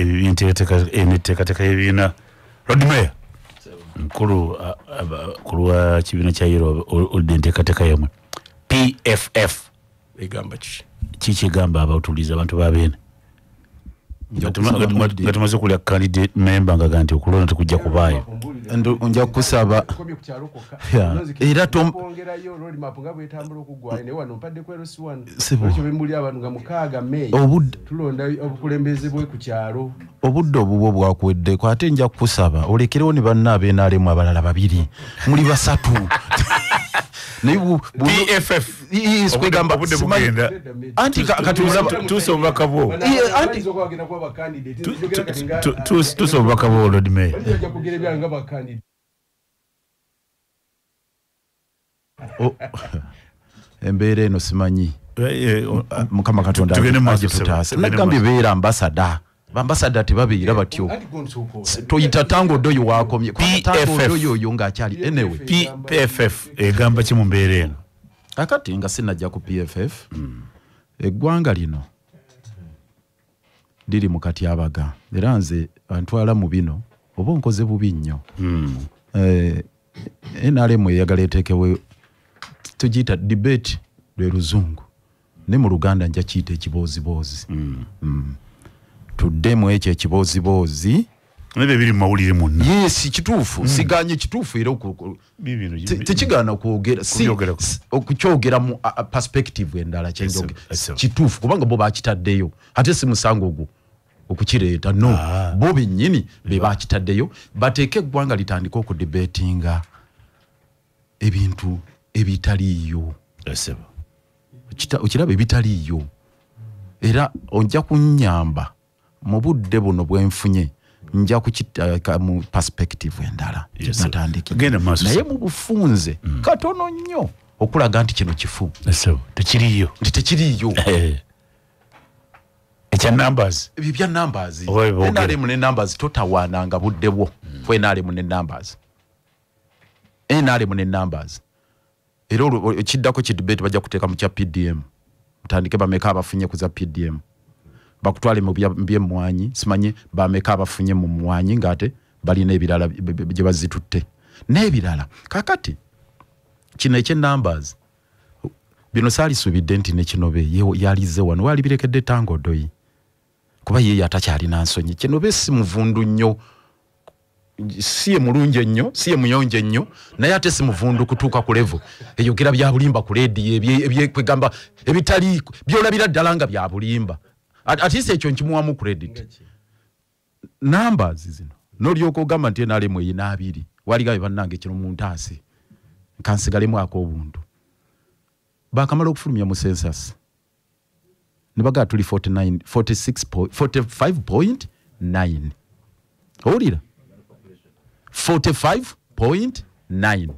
enteekateeka y'ebibiina. Lord Mayor mukulu ku lwa kibiina kya Yero oludde enteekateeka yammwe PFF egamba ki? Kiki egamba abatuuliza abantu ba Beene nga tumaze okulya candidate member nga nti okulonda tekujja kubaayo? Nja kusaba era obudde obubwo bwakuweddeko, ate nja kukusaba olekerewo ne banna ab'NRM abalala 2 muli 3. PFF anti tuusa obubaka bwo, tuusa obubaka bwo Lord Mayor. Embeera eno simanyi Mukama Katonda agitutaase. Nagambye beera ambasada, bambasada tebabeera batyo, toyita Tango Doyo wakomye Tango Doyo oyo ng'akyali. Anyway, PFF egamba ki mu mbeera eno? Akati nga sinajja ku PFF, eggwanga lino liri mu katyabaga, era nze antwala mu bino oba onkoze bubi nnyo. NRM eyagala eteekewo tugiyita debate lwe luzungu, ne mu Luganda nja kiyita ekibooziboozi. Tuddemu ekyo ekibooziboozi Nebyo biri mu mawulire mwonna. Yes, kituufu, siganye kituufu, era tekigaana kwogera okukyogera mu perspective endala. Kituufu kubanga bo bakitaddeyo, ate si musango ogwo okukireeta, no, bo bennyini be bakitaddeyo bateeke eggwanga litandike okudebatinga ebintu ebitaliiyo. Okiraba ebitaliiyo, era ojja kunnyamba mu budde buno bwenfunye nja kukiteeka mu perspective endala natandikire, naye mu bufunze katono nnyo okulaga nti kino kifu tekiriiyo, nti tekiriiyo. Ekya numbers, ebyo bya numbers, NRM ne numbers totawaananga budde bwo ku NRM ne numbers, NRM ne numbers. Era ekiddako ki debate bajja kuteeka mu kya PDM, mutandike bameka abafunye ku za PDM, bakutwale mu byemmwanyi, simanye bameka abafunye mu mmwanyi ng'ate balina ebirala gye bazitutte n'ebirala. Kakati kino ekye numbers bino saalisuubidde nti ne Kinobe yalize wano walibirekedde Tango Doyi, kuba ye yatakyalina nsonyi. Kinobe si muvundu nnyo, si ye mulungi ennyo, si ye muyonjo ennyo, naye ate si muvundu kutuuka ku level eyogera bya bulimba ku leediyo ebyekwegamba ebitali byolabira ddala nga bya bulimba. At least ekyo nkimuwamu credit. Numbers zino nolyoka ogamba nti NRM eyina 2, waligabe bannange kino muntaase nkansigalemu ak'obuntu. Bakamala okufulumya mu census ne bagaa tuli 49, 46, 45.9, owulira 45.9.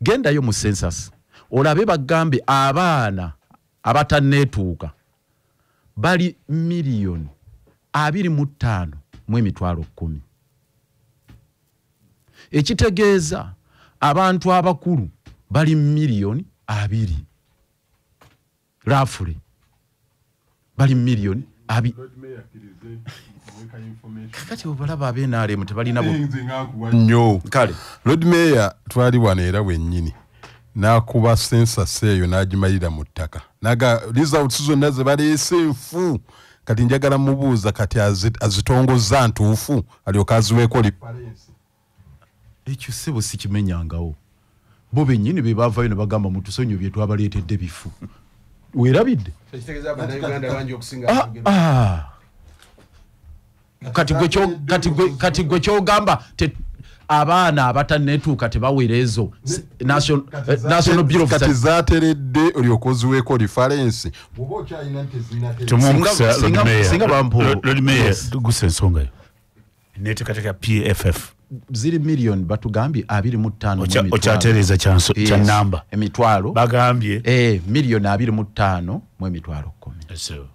Gendayo mu census olabe bagambe abaana abatanneetuuka bali 25,100,000, ekitegeeza abantu abakulu bali 20 million, roughly bali 20 million. Kakati obalaba ab'NRM tebalina nnyo. Kale Lord Mayor twali wano era wennyini n'akuba census eyo n'agimalira mu ttaka, naga results zonna ze baleese nfu. Kati njagala mubuuza kati azitongoza ntuufu alyoka aziweeko reference. Ekyo ssebo sikimenyangawo. Bo bennyini be baavaayo ne bagamba mutusonyiwe bye twabaleetedde bifu. Weerabidde? Ekitegeeza Bannayuganda bangi okusinga Kati gwe kyogamba abaana abatanneetuuka tebawera ezo National Bureau of Kati zaateredde olyoka oziweeko reference. Bw'oba okyalina nti zinateredde. Singa bampo. Lord Mayor, gusa ensonga yo. Neteekateeka PFF. Ziri million batugambye 25 Okyatereeza kya namba. Emitwalo. Bagambye. Million 25 mu emitwalo 10.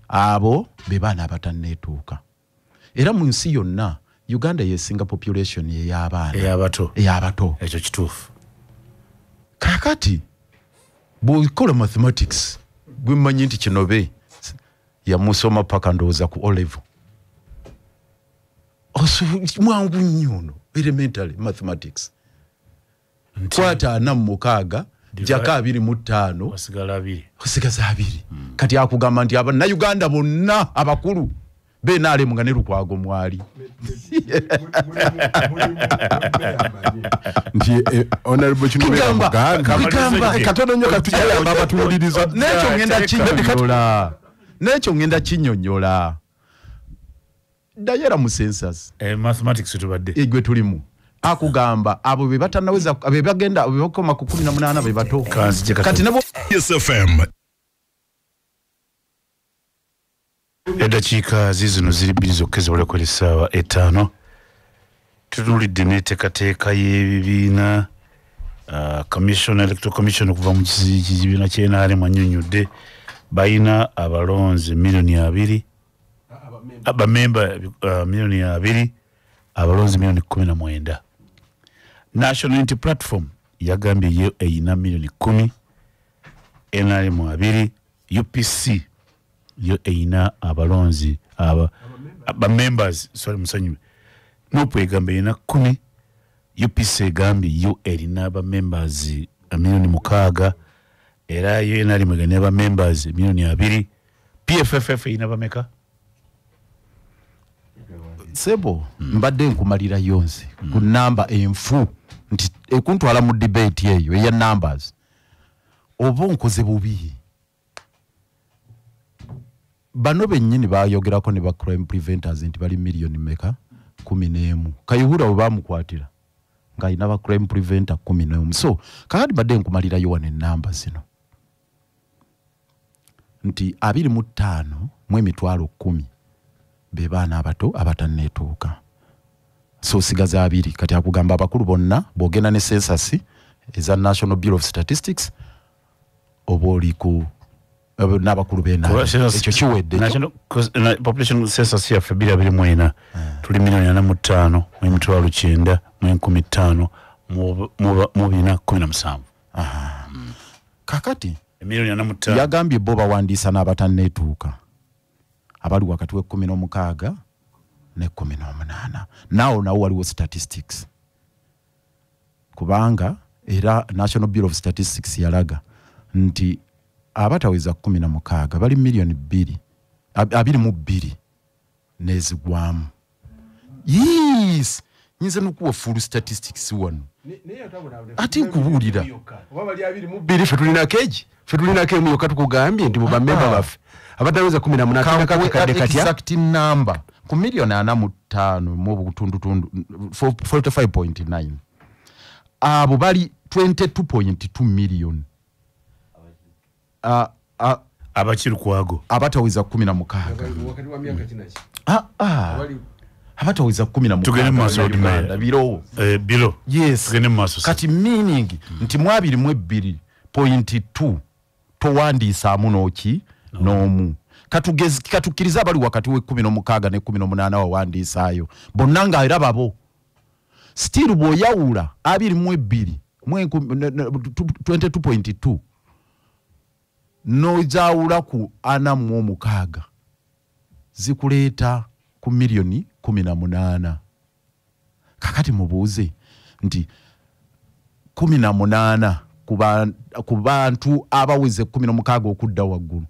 Abo be baana abatanneetuuka. Era mu nsi yonna Uganda yesinga population ey'abaana. Ey'abato. Ey'abato. Ekyo kituufu. Kaakati bw'okola mathematics gwe mmanyi nti kino be yamusoma paka ndowooza ku O level. Mwangu nnyo ono elementary mathematics. Kwata 46 jaka 25 osigala 2. Osigaza 2. Kati akugamba nti Abannayuganda bonna abakulu benaalemu nga ne Lukwago mwali. Nti Honorable Kinobe Muganda katono nnyo katuyamba abatuwuliriza. N'ekyo ngenda kinnyonnyola. Dayera mu census. Mathematics tubadde. Igwe tulimu. Akugamba abo be batannaweza be bagenda be bakoma ku 18 be bato. Kati nabo SFM. Eddakiika zizino ziri bbiri zokka ezibulako essaawa 5. Tutunuulidde n'enteekateeka y'ebibiina. Commission, Electoral Commission okuva mu kibiina ky'NRM annyonnyodde balina abalonzi miliyoni 2, abamemba miliyoni 2, abalonzi miliyoni 19. National Unity Platform yagambye yo erina miliyoni 10, NRM 2, UPC yo erina abalonzi aba members, sorry musonyiwe, NUP egambye erina 10, UPC egambye yo erina aba members miliyoni 6, era yo NRM erina aba members miliyoni 2, PFFF erina bameka? Sebo mbadde nkumalira yonse ku namba enfu nti ekuntwala mu debate eyo eya numbers oba nkoze bubi. Bano bennyini bayogerako ne ba crime preventers nti bali miliyoni meka 11. Kayihura we bamukwatira ng'alina ba crime preventer 11. So kakati mbadde nkumalirayo wano ennamba zino nti 25 mu emitwalo 10 be baana abato abatanneetuuka. So sigaza 2. Kati akugamba abakulu bonna bw'ogenda ne census eza National Bureau of Statistics oba oli ku n'abakulu b'ennaku. Ekyo kiwedde. National Population Census yaffe 2024 tuli miliyoni 45 mu emitwalo 9 mu 5 mu 417. Kakati emiliyoni 45 yagambye bo bawandiisa n'abatanneetuuka abali wakati w'e16 ne 18. Nawo waliwo statistics. Kubanga era National Bureau of Statistics yalaga nti abataweza 16 bali miliyoni 2 n'ezigwamu. Yes, nyinza n'okuwa full statistics wano. Ate nkubuulira. Oba bali 22 ffe tulina keji. Ffe tulina kemu yokka tukugambye nti mu bamemba baffe abataweza 18 kakadde katya. Exact number ku miliyoni 45 mu butundutundu 45.9. Abo bali 22.2 million. Abakiri kwago abataweza 16 wakati wa myaka kinaki abataweza 16. Tugende mu maaso biro biro. Yes, tugende mu maaso. Kati meaning nti mu 22.2 towandiisaamu n'oki n'omu. Katukkiriza abali wakati w'e16 ne 18 wawandiisaayo bonna nga era babo. Still bw'oyawula 22 22.2 n'ozaawula ku 46 zikuleeta ku miliyoni 18. Kakati mubuuze nti 18 ku bantu abaweze 16 okudda waggulu,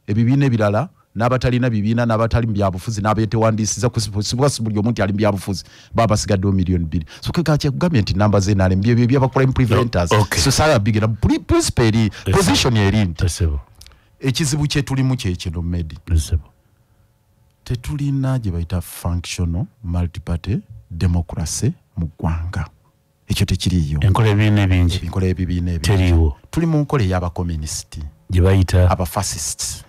ebibiina ebirala n'abatalina bibiina n'abatali mu byabufuzi n'abeetewandiisiza kusibwa buli omuntu ali mu byabufuzi baba basigaddewo 2 million. So kyekugambye nti namba z'NRM byebyo ebyaba crime preventers. Okay. So saala bigera principle eri position eri nti Esebo. ekizibu kye tulimu kyekino, Medi. Esebo. Tetulina gye bayita functional multiparty democracy mu ggwanga, ekyo tekiriiyo. Enkola ebibiina ebingi. Enkola y'ebibiina ebingi. Teriiwo. Tuli mu nkola ey'abakomunisiti. Gye bayita Abafascist,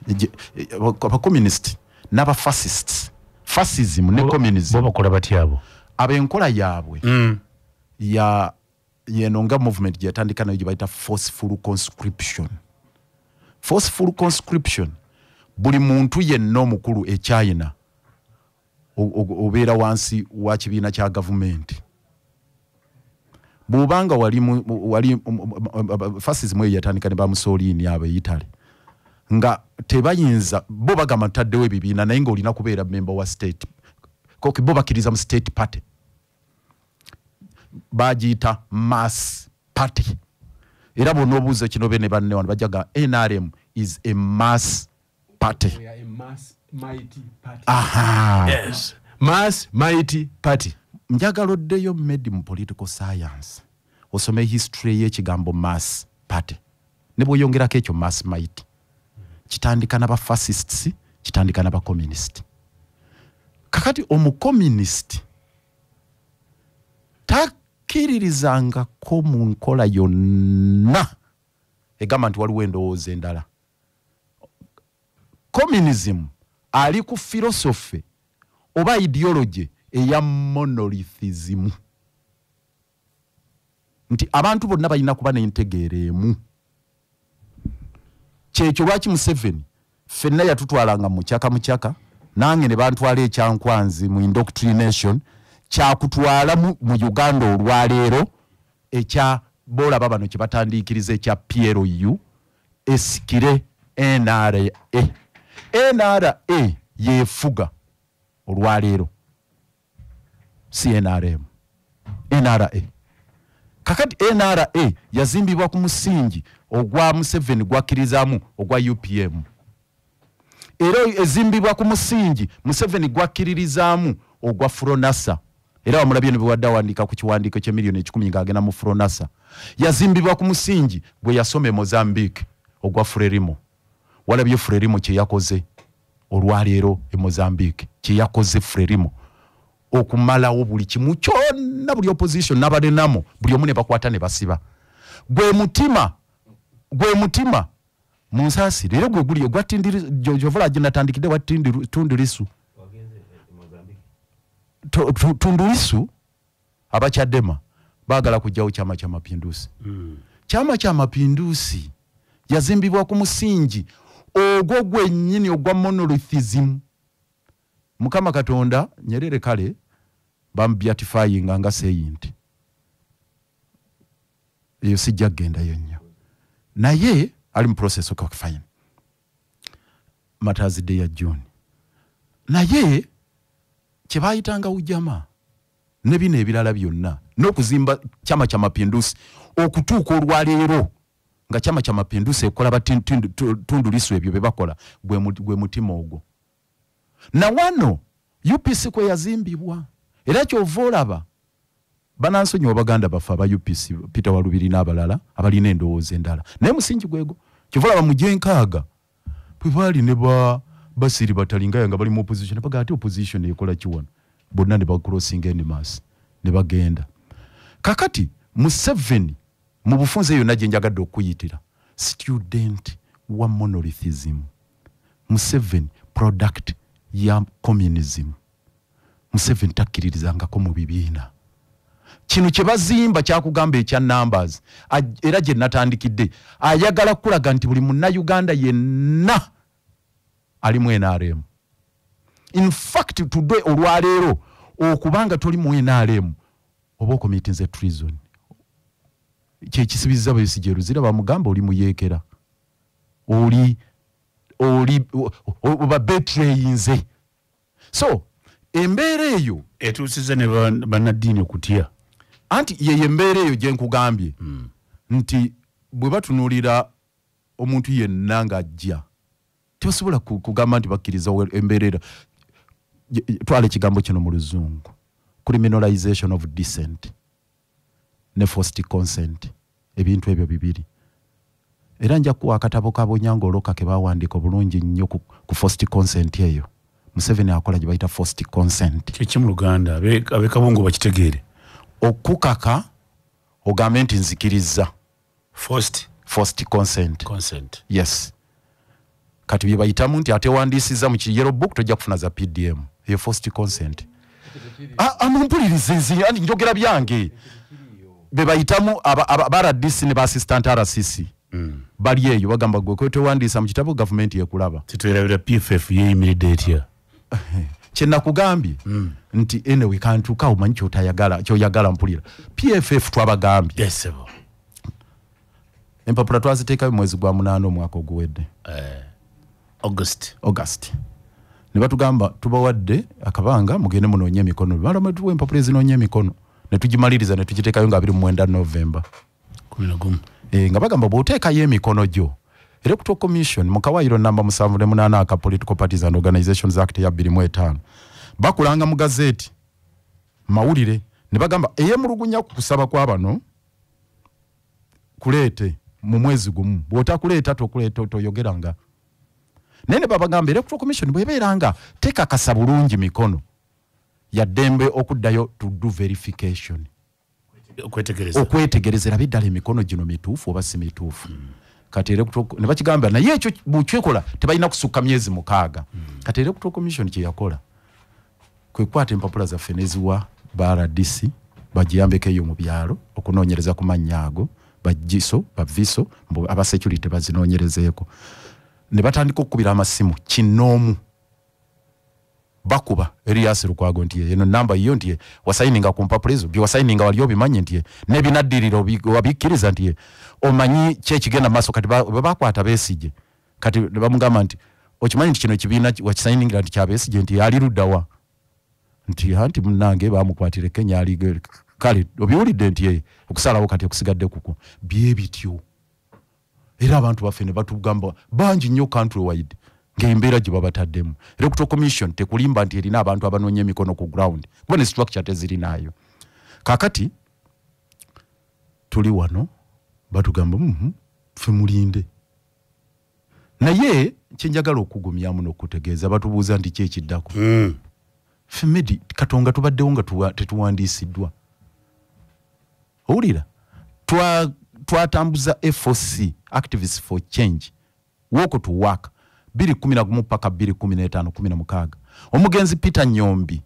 abakomunisiti n'abafascist, fascism ne communism. Bo bakola batya abo? Ab'enkola yaabwe ya yeno nga movement gye yatandika nayo gye bayita forceful conscription. Forceful conscription, buli muntu yenna omukulu ekyayina obeera wansi wa kibiina kya gavumenti bw'obanga wali wali fascism eyo yatandika ne ba Mussolini abo e Italy, nga tebayinza, bo bagamba ntaddewo ebibiina naye ng'olina kubeera member wa state koki. Bo bakkiriza mu state party, bagiyita mass party. Era bw'onoobuuza kino be ne banne wano bajjaga NRM is a mass party. We are a mass mighty party. Aha. Yes. Mass mighty party. Njagala oddeyo, Medi, mu political science osome history y'ekigambo mass party ne bw'oyongerako ekyo mass might. Kitandika n'abafascists, kitandika n'abacommunist. Kakati omucommunist takkiririzangako mu nkola yonna egamba nti waliwo endowooza endala. Communism ali ku philosophy oba ideology eya monolithism, nti abantu bonna balina kuba n'entegeera emu. Kyekyo lwaki Museveni ffenna yatutwalanga mukyaka mukyaka, nange ne bantwala ekyankwanzi mu indoctrination kyakutwala mu Uganda olwaleero ekya boolaba bano kye batandiikiriza ekya PLU esikire NRA. NRA yeefuga olwaleero, CNRM, NRA. Kakati NRA yazimbibwa ku musingi ogwa Museveni gwakkirizaamu ogwa UPM, era ezimbibwa ku musingi Museveni gwakkiririzaamu ogwa Fronasa. Era wamulabye ne bwewadde awandiika ku kiwandiiko ky'emiliyoni 100 ng'agenda mu Fronasa. Yazimbibwa ku musingi gwe yasoma e Mozambique ogwa Frelimo. Walabye Frelimo kye yakoze olwaleero e Mozambique, kye yakoze Frelimo okumalawo buli kimu kyonna, buli opposition n'abalenamo buli omu ne bakwata ne basiba. Gwe mutima, gwe mutima munsaasire, era gwe guli ogwa Jovola gye natandikidde wa Tundu Lissu. Tundu Lissu abakyadema baagala kugyawo Chama Cha Mapinduzi. Chama Cha Mapinduzi yazimbibwa ku musingi ogwo gwennyini ogwa monolithism. Mukama Katonda, Nyerere kale bamubeatifyinga nga saint, eyo sijja kugendayo nnyo, naye ali mu process of fine Martyrs Day ya June. Naye kye bayitanga ujama ne bino ebirala byonna n'okuzimba Chama Cha Mapinduzi okutuuka olwaleero nga Chama Cha Mapinduzi ekola Tundu Lissu ebyo bye bakola, gwe mutima ogwo. Na wano UPC kwe yazimbibwa, era kyova olaba banansonyiwa baganda baffe aba UPC, Peter Walubiri n'abalala abalina endowooza endala, naye musingi gwego. Kyova olaba mu gyenkaaga bwe baali ne ba Basiri Batalingaya nga bali mu opposition, baga ate opposition ekola ki wano, bonna ne bacrossinga en masse ne bagenda. Kakati Museveni mu bufunze yonna gye njagadde okuyitira student wa monolithism, Museveni product ya communism. Museveni takkiririzangako mu bibiina. Kino kye bazimba kyakugamba ekya numbers, era gye natandikidde, ayagala kulaga nti buli munnayuganda yenna ali mu NRM. In fact today, olwaleero, okubanga toli mu NRM oba ocommittinze treason. Kyekisibiza Besigye Luzira, bamugamba oli muyeekera, oli oba betrayinze. So embeera eyo etuusiza ne bannaddiini okutya. Anti yeyo embeera eyo gye nkugambye nti bwe batunuulira omuntu yenna ng'ajja Tebasobola kugamba nti bakkiriza embeerera. Twala ekigambo kino mu Luzungu, criminalization of dissent ne forced consent, ebintu ebyo bibiri. Era nja kuwa akatabo ka Bonyango Oloka ke bawandiika obulungi nnyo ku forced consent eyo. Museveni akola gye bayita forced consent. Kiki mu Luganda ab'e Kabungo bakitegeere? Okukaka ogambe nti nzikiriza. Forced consent. Consent. Yes. Kati bye bayitamu nti ate wandiisizza mu yellow book tojja kufuna za PDM. Eyo forced consent. Mumpulirize nze anti njogera byange. Be bayitamu aba RDC ne ba assistant RCC. Bali eyo bagamba gwe kwetewandiisa mu kitabo gavumenti yekulaba. Titwerabira PFF yeyimiridde etya? Kye nakugambye nti anyway kantuuka omanyi ky'otayagala ky'oyagala mpulira. PFF twabagambye. Yes, sir. Empapula twaziteekayo mu mwezi gwa 8 omwaka oguwedde. August. Ne batugamba tubawadde akabanga mugende munoonye emikono. Balama tuwe empapula ezinoonya emikono. Ne tugimaliriza ne tugiteekayo nga 29 November. 11. Nga bagamba bw'oteekayo emikono gyo. Electoral Commission mu kawaayiro namba 78 aka Political Parties and Organizations Act ya 2005 bakulanga mu gazeti mawulire ne bagamba eyemulugunya ku kusaba kwa bano kuleete mu mwezi gumu, bw'otakuleeta tokuleeta toyogeranga. Naye ne babagamba Electoral Commission bw'ebeeranga tekakasa bulungi mikono ya ddembe okuddayo to do verification, okwetegereza erabe ddala emikono gino mituufu oba si mituufu. Kati Electoral ne bakigamba naye ekyo bw'okyekola tebalina kusukka myezi 6. Kati Electoral Commission kye yakola kwe kukwata empapula zaffe n'eziwa ba RDC bagiyambeko eyo mu byalo okunoonyereza ku mannya ago, bagiso baviso aba security bazinoonyerezeeko. Ne batandika okukubira amasimu kinnoomu, bakuba Erias Lukwago nti eno namba yiyo nti wasayininga ku mpapula ezo, bye wasayininga wali obimanyi nti n'ebinaddirira wabikkiriza nti omanyi ki ekigenda mu maaso. Kati bwe bakwata Besigye, kati ne bamugamba nti okimanyi nti kino ekibiina wakisayiningira nti kya Besigye, nti ali ludda wa? Nti anti munnange bamukwatire Kenya ali kale obiwulidde nti okusalawo kati okusigadde kuko bye bityo. Era abantu baffe ne batugamba bangi nnyo country wide ng'embeera gye babataddemu. Electoral Commission tekulimba nti erina abantu abanoonya emikono ku ground, kuba ne structure tezirinayo. Kaakati tuli wano batugamba ffe mulinde. Naye kye njagala okugumyamu n'okutegeeza batubuuza nti ki ekiddako. Ffe Medi Katonga tubaddewo nga tetuwandiisiddwa. Owulira twatambuza FOC, Activists for Change, Walk to Work 2011 paka 2015 16. Omugenzi Peter Nyombi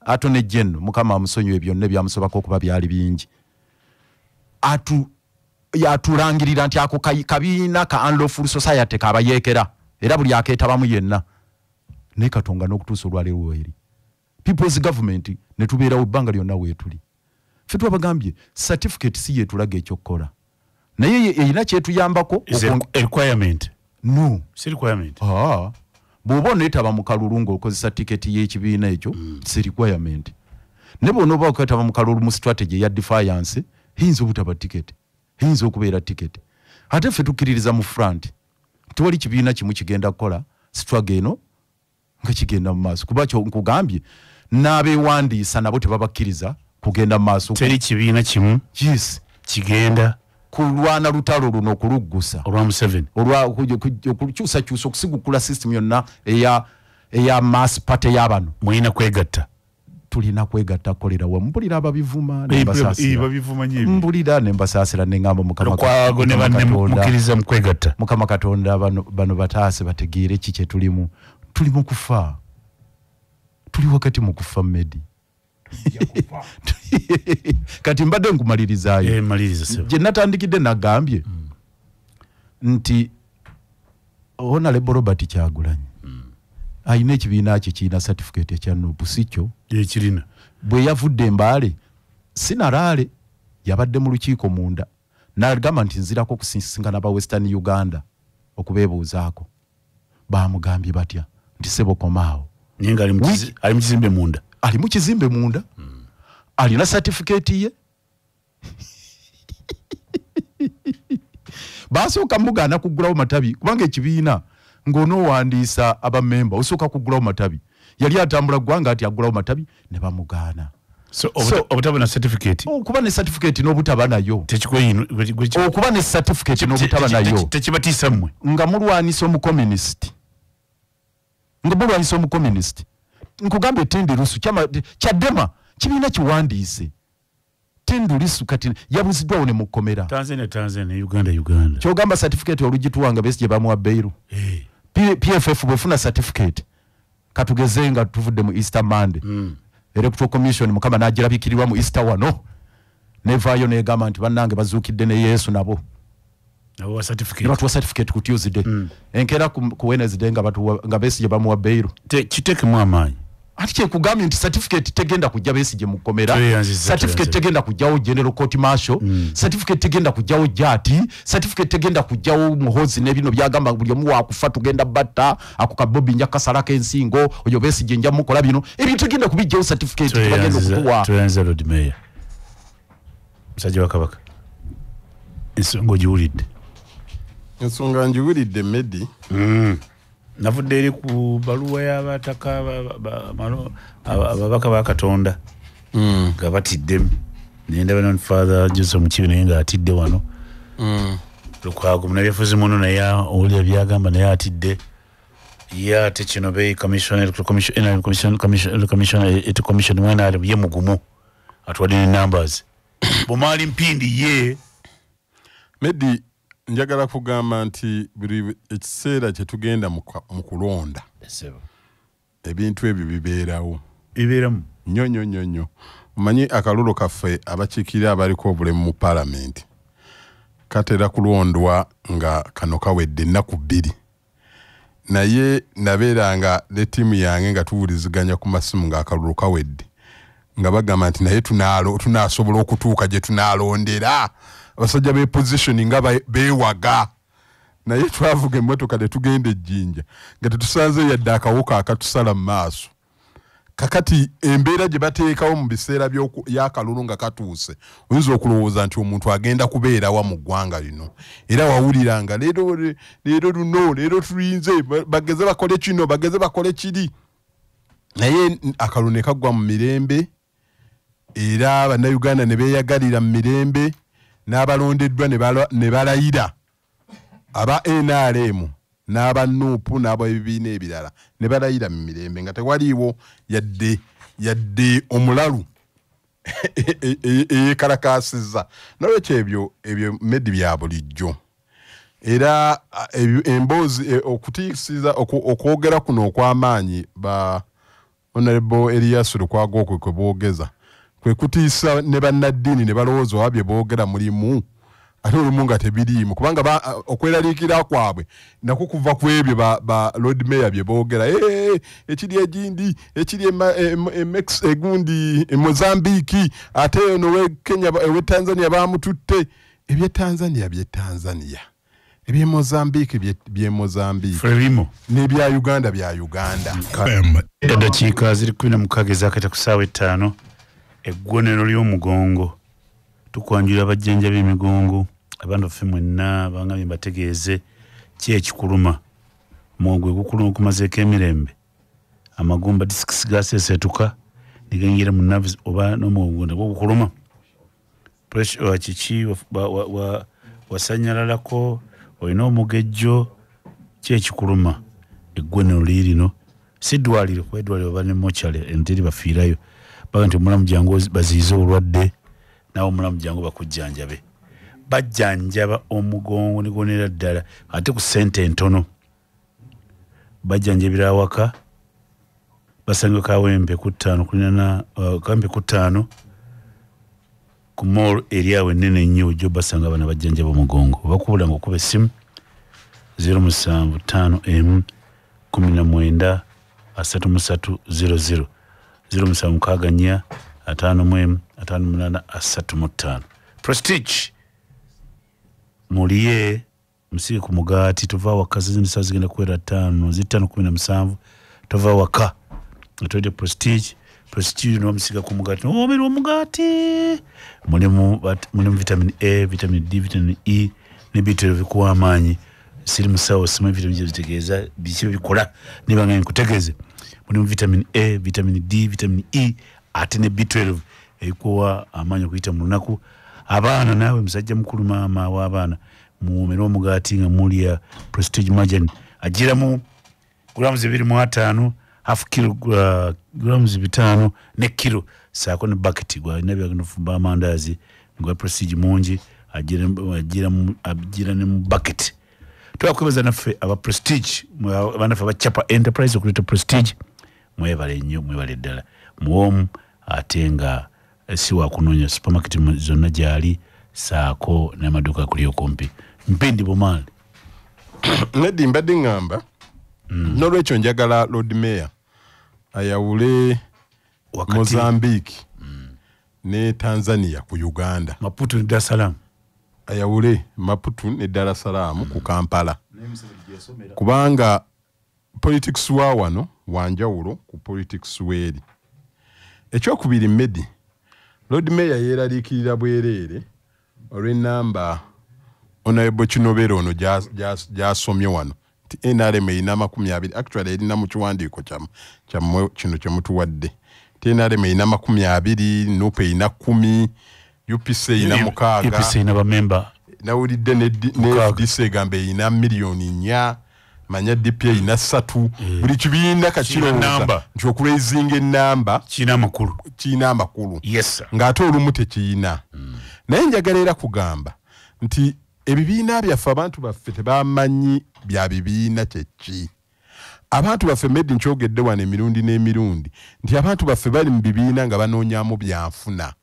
Attorney General, Mukama amusonyiwe byonna ebyamusobako okuba byali bingi, yatulangirira nti ako kabiina ka Unlawful Society kabayeekera era buli akeetabamu yenna. Naye Katonga n'okutuusa olwaleero eri People's Government ne tubeerawo ebbanga lyonna weetuli. Ffe twabagambye certificate si yetulaga ekyokukola, naye erina kyetuyambako. Requirement. No. Si requirement. Bw'oba oneetaba mu kalulu ng'okozesa tiketi y'ekibiina ekyo, si requirement. Ne bw'onooba okwetaba mu kalulu mu strategy eya defiance, eyinza obutaba tiketi, eyinza okubeera tiketi. Ate ffe tukkiririza mu front. Tewali kibiina kimu kigenda kukola struggle eno nga kigenda mu maaso, kuba nkugambye n'abeewandiisa nabo tebabakkiriza kugenda mu maaso. Teri kibiina kimu yes kigenda kulwana lutalo luno okuluggusa olwa Museveni, olwa okukyusakyusa okusigukula system yonna eya mass party y'abano. Mulina kwegatta. Tulina kwegatta kukolera wamu. Mpulira ababivuma ne mbasaasira. Mpulira ne mbasaasira ne ŋŋamba Mukama Lukwago ne banne mukkiriza mu kwegatta. Mukama Katonda bano bataase bategeere ki kye tulimu. Tuli mu kufa. Tuli wakati mu kufa Medi. Kati mbadde nkumalirizaayo. Gye natandikidde nagambye nti Honorable Robert Kyagulanyi alina ekibiina kye kirina certificate ekya NUP, si kyo? Ekirina. Bwe yavudde e Mbale sinalaale, yabadde mu lukiiko munda n'agamba nti nzirako okusisinkana ba Western Uganda okubeebuuzaako. Baamugambye batya nti ssebo komaawo. Naye nga ali mu kizimbe munda. Ali mu kizimbe munda. Alina certificate ye. Basooka mugaana kuggulawo matabi kubanga ekibiina Ng'onoowandiisa abamemba osooka kuggulawo matabi. Yali atambula ggwanga ati aggulawo matabi ne bamugaana. So obutaba na certificate, okuba ne certificate n'obutaba nayo, okuba ne certificate n'obutaba nayo tekibatiisa mmwe nga mulwanisa omucommunist, nga mulwanisa omucommunist. Nkugambye Tundu Lissu chama Chadema kibiina kiwandiise. Tundu Lissu kati yabuziddwawo ne mukomera. Tanzania Tanzania, Uganda Uganda. Kyogamba certificate olugituwanga Besigye bamuwa bail. PFF bwefuna certificate katugeze nga tuvudde mu Easter Monday. Electoral Commission mukama n'agirabikirirwa mu Easter wano nevaayo negamba nti bannange bazuukidde ne Yesu nabo batuwa certificate ku Tuesday. Enkeera ku Wednesday nga Besigye bamuwa bail. Kiteekemu amaanyi. Ati kyekugambye nti certificate tegenda kujja Besigye mukomera, certificate tegenda kujjawo General Court Martial, certificate tegenda kujjawo Jati, certificate tegenda kujjawo Muhoozi n'ebino byagamba buli omu wakufa tugenda batta ako ka Bobi nja kasalako ensingo oyo Besigye nja mukola bino ebyo tegenda kubijjawo certificate tebagenda okutuwa. Tweyanziza Lord Mayor, musajja wa Kabaka, ensonga ogiwulidde? Ensonga ngiwulidde Medi. Navudde eri ku baluwa y'abataka ababaka ba Katonda nga batiddemu, nendaba ne Father Joseph Mukibi naye ng'atidde wano. Lukwago munnabyabufuzi muno naye owulira byagamba naye atidde. Ye ate kino be commission mwana ye mugumu atuwadde ne numbers. Bumaali Mpindi ye Medi. Njagala kugamba nti buli ekiseera kye tugenda mu kulonda ebintu ebyo bibeerawo, bibeeramu nnyo nnyo nnyo nnyo. Omanyi akalulu kaffe abakiikirira abaliko obulemu mu paalamenti katera kulondwa nga kano kawedde ennaku 2, naye nabeeranga ne ttiimu yange nga tuwuliziganya ku masimu ng'akalulu kawedde nga bagamba nti naye tunaasobola okutuuka gye tunaalondera. Abasajja be position nga beewaga, naye twavuga emmotoka ne tugenda ejjinja nga tetusanze yadde akawuka akatusala mu maaso. Kakati embeera gye bateekawo mu biseera by'akalulu nga katuuse, oyinza okulowooza nti omuntu agenda kubeerawa mu ggwanga lino. Era wawuliranga leero luno, leero tulinze, bageze bakole kino, bageze bakole kiri, naye akalulu ne kaggwa mu mirembe, era Bannayuganda ne beeyagalira mu mirembe, n'abalondeddwa ne balayira aba NRM n'aba NUP n'abebibiina ebirala ne balayira mu mirembe nga tewaliiwo yadde omulalu eyeekalakaasizza. Nolwekyo ebyo Medi bya bulijjo. Era emboozi okutiisiza okwogera kuno okw'amaanyi ba Honorable Elias Lukwago okwe kwe boogeza kwe kutiisa ne bannaddiini ne balowooza oba bye boogera mulimu ate olumu nga tebiriimu, kubanga okweraliikira kwabwe nakwo kuva ku ebyo ba Lord Mayor bye boogera. Ekiri egindi, ekiri egundi e Mozambique, ate ono we Kenya, we Tanzania bamututte. Ebye Tanzania bye Tanzania, ebye Mozambique bye Mozambique, n'ebya Uganda bya Uganda. Eddakiika ziri 16 ezakata ku ssaawa 5, eggwonero ly'omugongo. Tukwanjulira abajjanjabi emigongo, abantu baffe mwenna bangambye mbategeeze ki ekikuluma. Omugongo gwe gukuluma okumazeeko emirembe, amagumba discs gaseeseetuka ne gayingira mu nerves oba n'omugongo nagwo gukuluma. Pressure kiki wasanyalalako, olina omugejjo, ki ekikuluma? Eggwonero liirino, si ddwaliro, kuba eddwaliro baba ne mochale enteri bafiirayo. Baga nti omulamu jangu baziyize obulwadde, nawe omulamu jangu bakujjanjabe. Bajjanjaba omugongo ne gonera ddala ate ku ssente entono. Bajjanjabira awaka, basanga Kawempe ku 5 kulinana Kawempe ku 5 ku mall eri awo ennene ennyo ojja basanga abaana bajjanjaba omugongo. Bakubula ng'okuba essimu 0751 19 33 00 0764 51 58 35. Prestige muliye musige ku mugaati, tova waka zino zigenda kuwera 5 5 17, tova waka atwede Prestige. Prestige no musiga ku mugaati, omera omugaati mulimu vitamin A, vitamin D, vitamin E ne B12 bikuwa amaanyi. Siri musawo, simanyi vitamin C zitegeeza biki bikola, niba nga nkutegeeze. Mulimu vitamin A, vitamin D, vitamin E ate ne B12 ebikuwa amaanyi okuyita mu lunaku. Abaana naawe musajja mukulu, maama w'abaana, muwomere omugaati nga mulya Prestige margarine. Agiramu grams 25, half kilo, grams 5 ne kilo, saako ne bucket gwalina byagenda ofumba amandaazi nga Prestige mungi agira ne mu bucket. Twakwebaza naffe aba Prestige, banaffe aba Chapa Enterprise okuleeta Prestige, mwebale nnyo, mwebale ddala. Muwomu ate nga si wakunoonya, supermarket zonna gyali, saako n'amaduuka akuli okumpi. Mpindi Bumaali. Neddi mbadde ŋŋamba n'olwekyo njagala Lord Mayor ayawule Mozambique ne Tanzania ku Uganda. Maputo ne Dar es Salaam. Ayawule Maputo ne Dar es Salaam ku Kampala. Kubanga politics wa wano wanjawulo ku politics weeri. Ekyokubiri Medi, Lord Mayor yeeraliikirira bwereere olw'ennamba Honorable Kinobere ono gy'asomye wano nti NRM erina 20, actually erina mu kiwandiiko kyammwe kino kye mutuwadde nti NRM erina 20, NUP erina 10, UPC erina 6, UPC erina bamemba, nawulidde ne FDC egamba erina 4 million, manya DP erina 3. Buli kibiina kakirowooza nti okuraisinga ennamba kirina amakulu, kirina amakulu. Yes sir. Ng'ate olumu tekiyina. Naye njagala era kugamba nti ebibiina byaffe abantu baffe tebamanyi bya bibiina kyeki. Abantu baffe Medi nkyogedde wano emirundi n'emirundi nti abantu baffe bali mu bibiina nga banoonyamu byanfuna.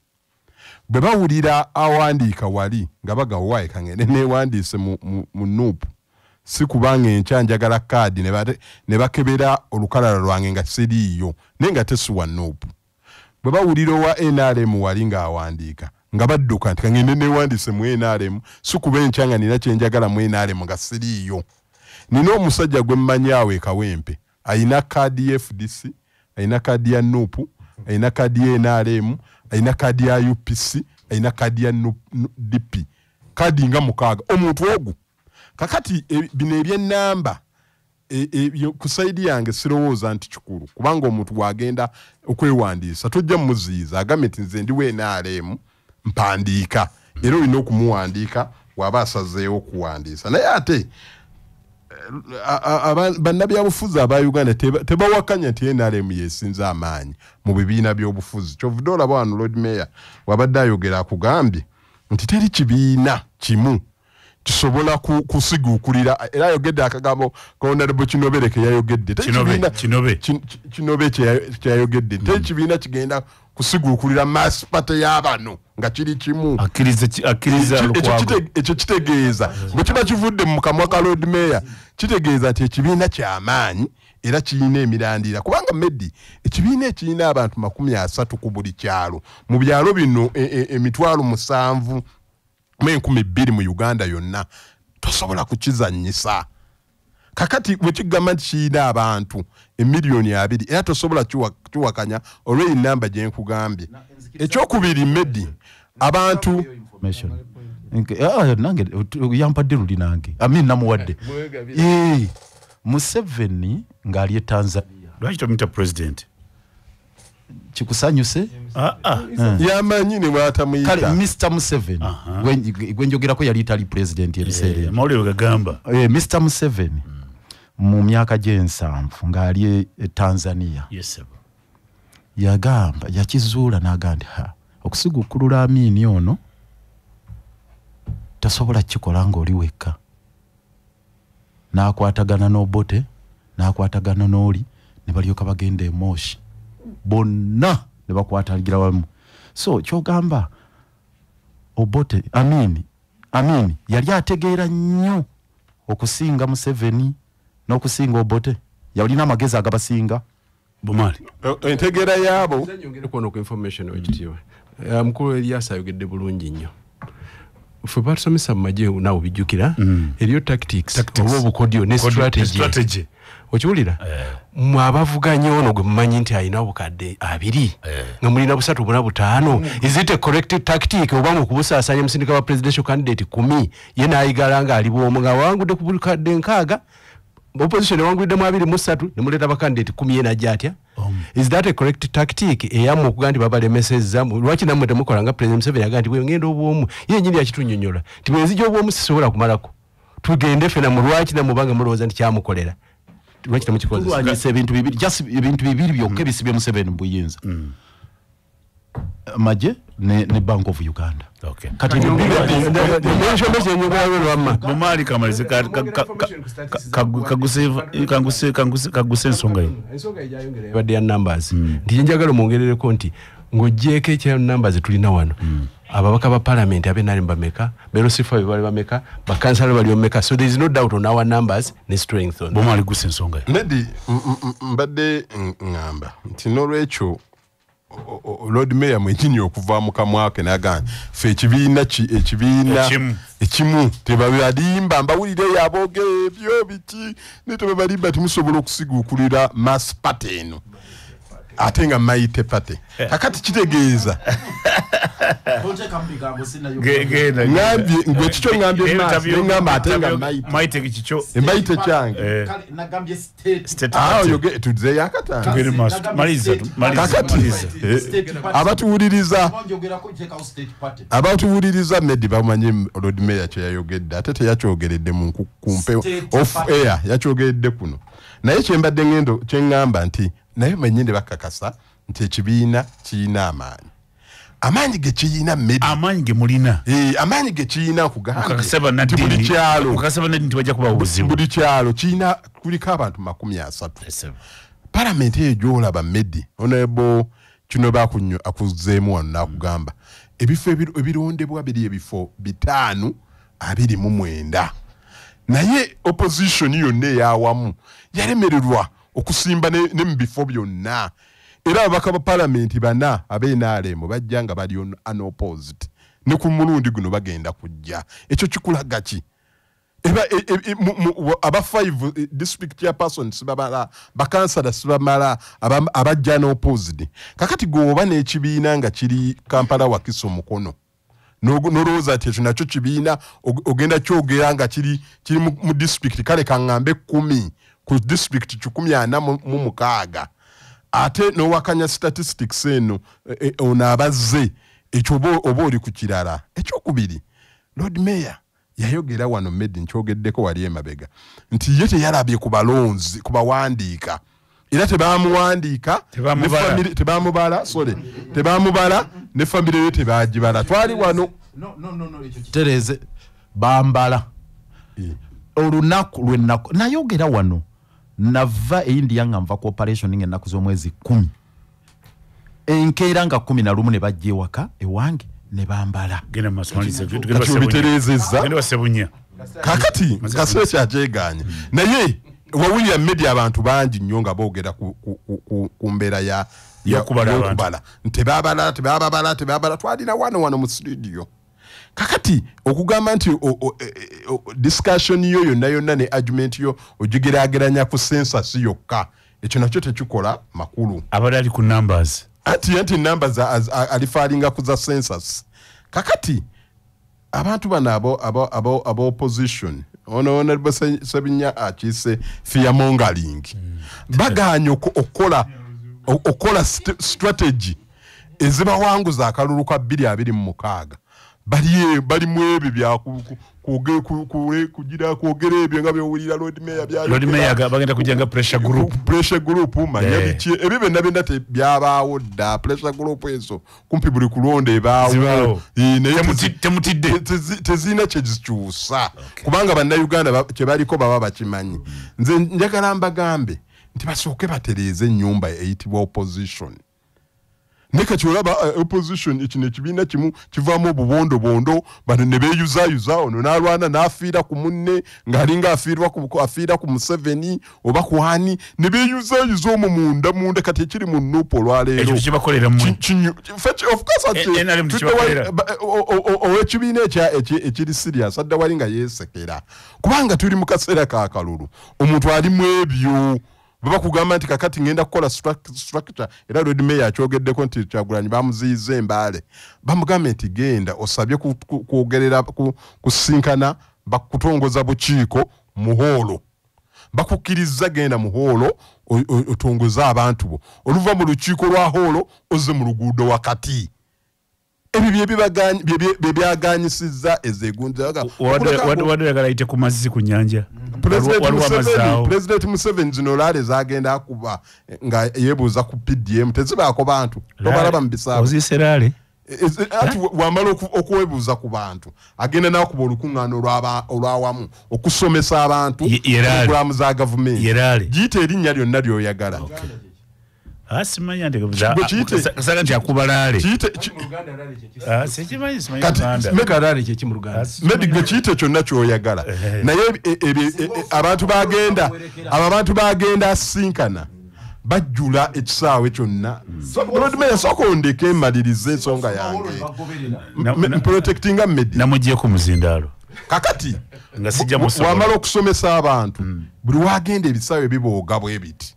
Bwe bawulira awandiika wali nga bagawa kangende neewandiise mu NUP, si kubanga enkya njagala kaadi ne bakebera olukalala lwange nga siriiyo naye nga tesiwa NUP. Bwe bawulira owa NRM wali ng'awandiika nga badduka nti kangende neewandiise mu NRM, si kuba enkya nga nina kye njagala mu NRM nga siriiyo. Nina omusajja gwe mmanyi awo e Kawempe ayina kaadi ya FDC, ayina kaadi ya NUP, ayina kaadi ya NRM, ayina kaadi ya UPC, ayina kaadi ya DP, kaadi nga 6. Omuntu ogu kakati bino ebyennamba ku saidi yange sirowooza nti kikulu, kubanga omuntu bw'agenda okwewandiisa tojja mmuziyiza agambye nti nze ndi wa NRM mpandiika, era olina okumuwandiika bw'aba asazeewo okuwandiisa. Naye ate bannabyabufuzi aba Uganda tebawakanya nti NRM yesinza amaanyi mu bibiina by'obufuzi. Kyovudde olaba wano Lord Mayor wabadde ayogera akugambye nti teri kibiina kimu kisobola kusiguukulira, era ayogedde akagambo ka Honorable Kinobere ke yayogedde. Kinobe kyeyayogedde, teri kibiina kigenda kusiguukulira mass party y'abano nga kiri kimu. Ekyo kitegeeza bwe kiba kivudde mu kamwa ka Lord Mayor, kitegeeza nti ekibiina ky'amaanyi era kirina emirandira. Kubanga Medi, ekibiina ekirina abantu 30 ku buli kyalo mu byalo bino 7,200 mu Uganda yonna tosobola kukizannyisa. Kakati bwe kigamba nti kirina abantu 2 million era tosobola kiwakanya olw'ennamba gye nkugambye. Ekyokubiri Medi, abantu nange yampadde luli nange Amin namuwadde Museveni ng'ali e Tanzania. Lwaki tomuyita president? Kikusanyuse? Yamanyi ne bw'atamuyita. Kale Mr. Museveni gwe njogerako yali tali president ebiseera ebyo. Amawulire gagamba. Mr. Museveni mu myaka gy'ensanvu ng'ali e Tanzania. Yes sir. Yagamba yakizuula n'agamba nti okusigukulula Amini ono tasobola kukikola ng'oli wekka. N'akwatagana n'Obote, n'akwatagana n'oli, ne balyoka bagenda e Moshi. Bonna ne bakwatagira wamu. So kyogamba Obote, Amini yali ategeera nnyo okusinga Museveni n'okusinga Obote. Yalina amagezi agabasinga. Bumali. Entegeera yaabo. Nyongere kuno ku information wekitiibwa. Mukulu Elias ayogedde bulungi nnyo. Ffe batusomesa mu magye, naawe bijjukira, eriyo tactics oba obukodyo ne strategy. Okiwulira? Mwe abavuganya ono gwe mumanyi nti alina obukadde 2 nga mulina 3 4 5, is it a correct tactic oba mu kubusaasanya musindika wa presidential candidate 10 ye n'ayigala nga ali bw'omu nga wangudde ku bukadde 6, opposition ewanguliddemu 23 ne muleeta bakandidate 10 ye n'ajja atya? Is that a correct tactic eyammwe okuga nti babalemesezza? Lwaki nammwe temukola nga President Museveni agamba nti bwe ngenda obwomu, ye yennyini yakitunnyonnyola nti bwe nzija obwomu sisobola kumalako, tugende ffena mu lwaki nammwe obanga mulowooza nti kyamukolera? Lwaki temukikozesa? Tulwanyisa ebintu bibiri, just ebintu bibiri byokka ebisibye Museveni mu buyinza, amagye ne Bank of Uganda. Kati Bumaali kamalize kaguse ensonga yo. Ensonga ejayongera ebadde ya numbers. Nti njagala mwongerereko nti ng'oggyeeko ekya numbers tulina wano, ababaka ba parliament ab'NRM bameka, Berosifa bali bameka, bakansala bali bameka, so there is no doubt on our numbers ne strength on. Bumaali guse ensonga yo. Nedi mbadde ŋŋamba nti n'olwekyo Lord Mayor mwennyini okuva mu kamwa ke n'agamba ffe ekibiina ekimu tebabalimba, mbawulire aboogera ebyo biki, naye tebabalimba timusobola okusiguukulira mass party eno ate nga mayite party. Kakati kitegeeza ngwe kikyo ngambye mass, ngamba ate nga mayite kikyo mayite kyange tudzeyo akataano. Kakati abatuwuliriza Medi bamanyi Lord Mayor kye yayogedde, ate teyakyogeredde mu kumpe off air, yakyogeredde kuno. Naye kyembadde ngendo kyeŋŋamba nti naye mwennyini bakakasa nti ekibiina kirina amaanyi. Amaanyi ge kirina Medi, amaanyi ge mulina, amaanyi ge kirina kugamba nti buli kyalo buli kyalo kirina kuliko abantu 30. Palamenti eyo gy'olaba Medi, Honorable kino bakunyo akuzeemu wano n'akugamba ebifo ebirondebwa biri ebifo 529, naye opposition yonna eyawamu yalemererwa okusimba ne mu bifo byonna. Era ababaka ba palamenti 4 ab'NRM bajja nga bali unopposed, ne ku mulundi guno bagenda kujja. Ekyo kikulaga ki? Aba 5 district chairpersons sibamala, bakansala sibamala, abajja unopposed. Kakati gwe oba n'ekibiina nga kiri Kampala Wakiso Mukono, n'olowooza nti ekyo nakyo kibiina ogenda kyogera nga kiri mu district, kale kaŋŋambe 10 ku district 146, ate n'owakanya statistics eno ono abazze, ekyo oba oli ku kirala. Ekyokubiri, Lord Mayor yayogera wano Medi, nkyogeddeko wali emabega, nti ye teyalabye ku balonzi ku bawandiika, era tebamuwandiika, tebamubala, sorry, tebamubala ne famire ye tebagibala. Twali wano no ekyo kitereeze bambala olunaku lw'ennaku. Nayogera wano nava e India nga nva ku operation ng'ennaku z'omwezi 10, enkeera nga 11 ne bajja ewaka ewange ne bambala. Kakati kasese kyakyegaanye, naye wawulira Medi abantu bangi nnyo nga boogera ku mbeera ya y'okubala tebabala tebabala tebabala, twalina wano mu studio. Kakati okugamba nti discussion yo yonna yonna ne argument yo ogigeraageranya ku census yokka, ekyo nakyo tekikola makulu. Abadde ali ku numbers, anti numbers alifalinga ku za census. Kakati abantu bano abo opposition, ono Honorable Sebinya akise fear mongering, baganye okola strategy ezibawanguza akalulu ka 2026. Bali mu ebyo bya kugira kwogera ebyo nga byowulira Lord Mayor bya Lord Mayor bagenda kujanga pressure group manya biki ebyo byonna byonna tebyabaawo dda. Pressure group ezo kumpi buli kulonda ebaawo, temutidde tezirina kye zikyusa, kubanga bannayuganda kye baliko baba bakimanyi. Nze njagala mbagambe nti basooke batereeze ennyumba eyitibwa opposition. Naye kati olaba opposition kino ekibiina kimu kivaamu obubondobondo, bano ne beeyuzaayuza, ono n'alwana n'afiira ku munne ng'alinga afiira ku Museveni oba ku ani, ne beeyuzaayuza omwo munda munda. Kati ekiri mu NUP olwaleero ekyo kibakolera mmwe. Of course, NRM kibakolera. Ow'ekibiina ekiri serious adda wali nga yeesekera, kubanga tuli mu kaseera ka kalulu, omuntu ali mu ebyo. Baba kugamba nti kakati ngenda kukola structure, era Lord Mayor akyogeddeko nti Kyagulanyi bamuziyiza Embaale, bamugambe nti genda osabye kwogerera kusinkana, bakutongoza bukiiko mu hoolo, bakukkiriza genda mu hoolo otongoze abantu bo, oluva mu lukiiko lwa hoolo ozze mu luguudo wakati. Ebyo bye byaganyisizza ezegunza. Wadde oyagala ayite ku mazzi ku nnyanja. President Museveni zino laale zagenda akuba nga yeebuuza ku PDM tezibaako bantu, tobalaba mu bisaawe. Oziise laale? Ati wamala okwebuuza ku bantu, agenda n'akuba olukuŋŋaana olwawamu okusomesa abantu pulogulaamu za gavumenti. Giyite erinnya lyonna ly'oyagala. Simanya nti kasanga nti akuba laale. Sikimanyi, simanyi Uganda. Meka laale kye ki mu Luganda? Gwe kiyite kyonna ky'oyagala. Naye abantu bagenda, abo abantu bagenda asinkana bajjula ekisaawe kyonna. Lord Mayor, sooka ondeke mmalirize ensonga yange. Protectinga media. Namuggyeeko muzindaalo. Kakati nga sijja musobola. Wamala okusomesa abantu, buli wagenda ebisaawe bibooga bwe biti.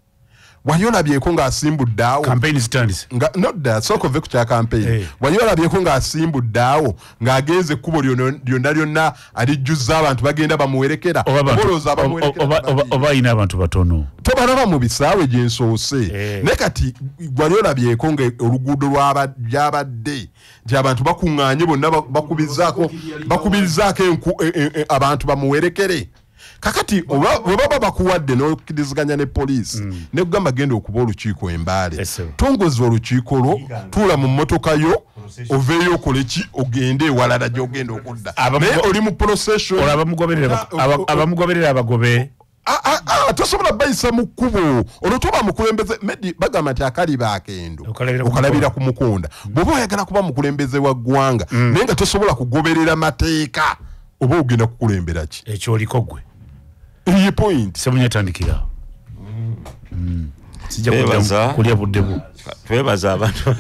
Wali olabyeko ng'asimbudde awo. Campaign zitandise. Nodda, sooka ove ku kya campaign. Wali olabyeko ng'asimbudde awo ng'agenze ekkubo lyonna lyonna alijjuzza abantu bagenda bamuwerekera. Olowooza abamuwerekera oba ayina abantu batono. Tobalaba mu bisaawe gye nsoose. Naye kati wali olabyeko ng'oluguudo lyabadde nti abantu bakuŋŋaanye bonna bakubirizaako abantu bamuwerekere. Kakati bwe baba bakuwadde n'okkiriziganya ne poliisi ne kugamba genda okuba olukiiko Embaale, tongoza olukiiko lwo, tuula mu mmotoka yo oveeyo okole ki, ogende ewalala gy'ogenda okudda. Naye oli mu procession. Abamugoberera abagobe. Tosobola bayisa mu kkubo olwo toba mukulembeze. Bagamba nti akaliba akendo okalabira ku mukonda. Bw'oba oyagala kuba mukulembeze wa ggwanga naye nga tosobola kugoberera mateeka, oba ogenda kukulembera ki? Ekyo oliko ggwe. Iyi point. Sebunya tandikira. Sijja kulya budde bwo. Twebaza abantu.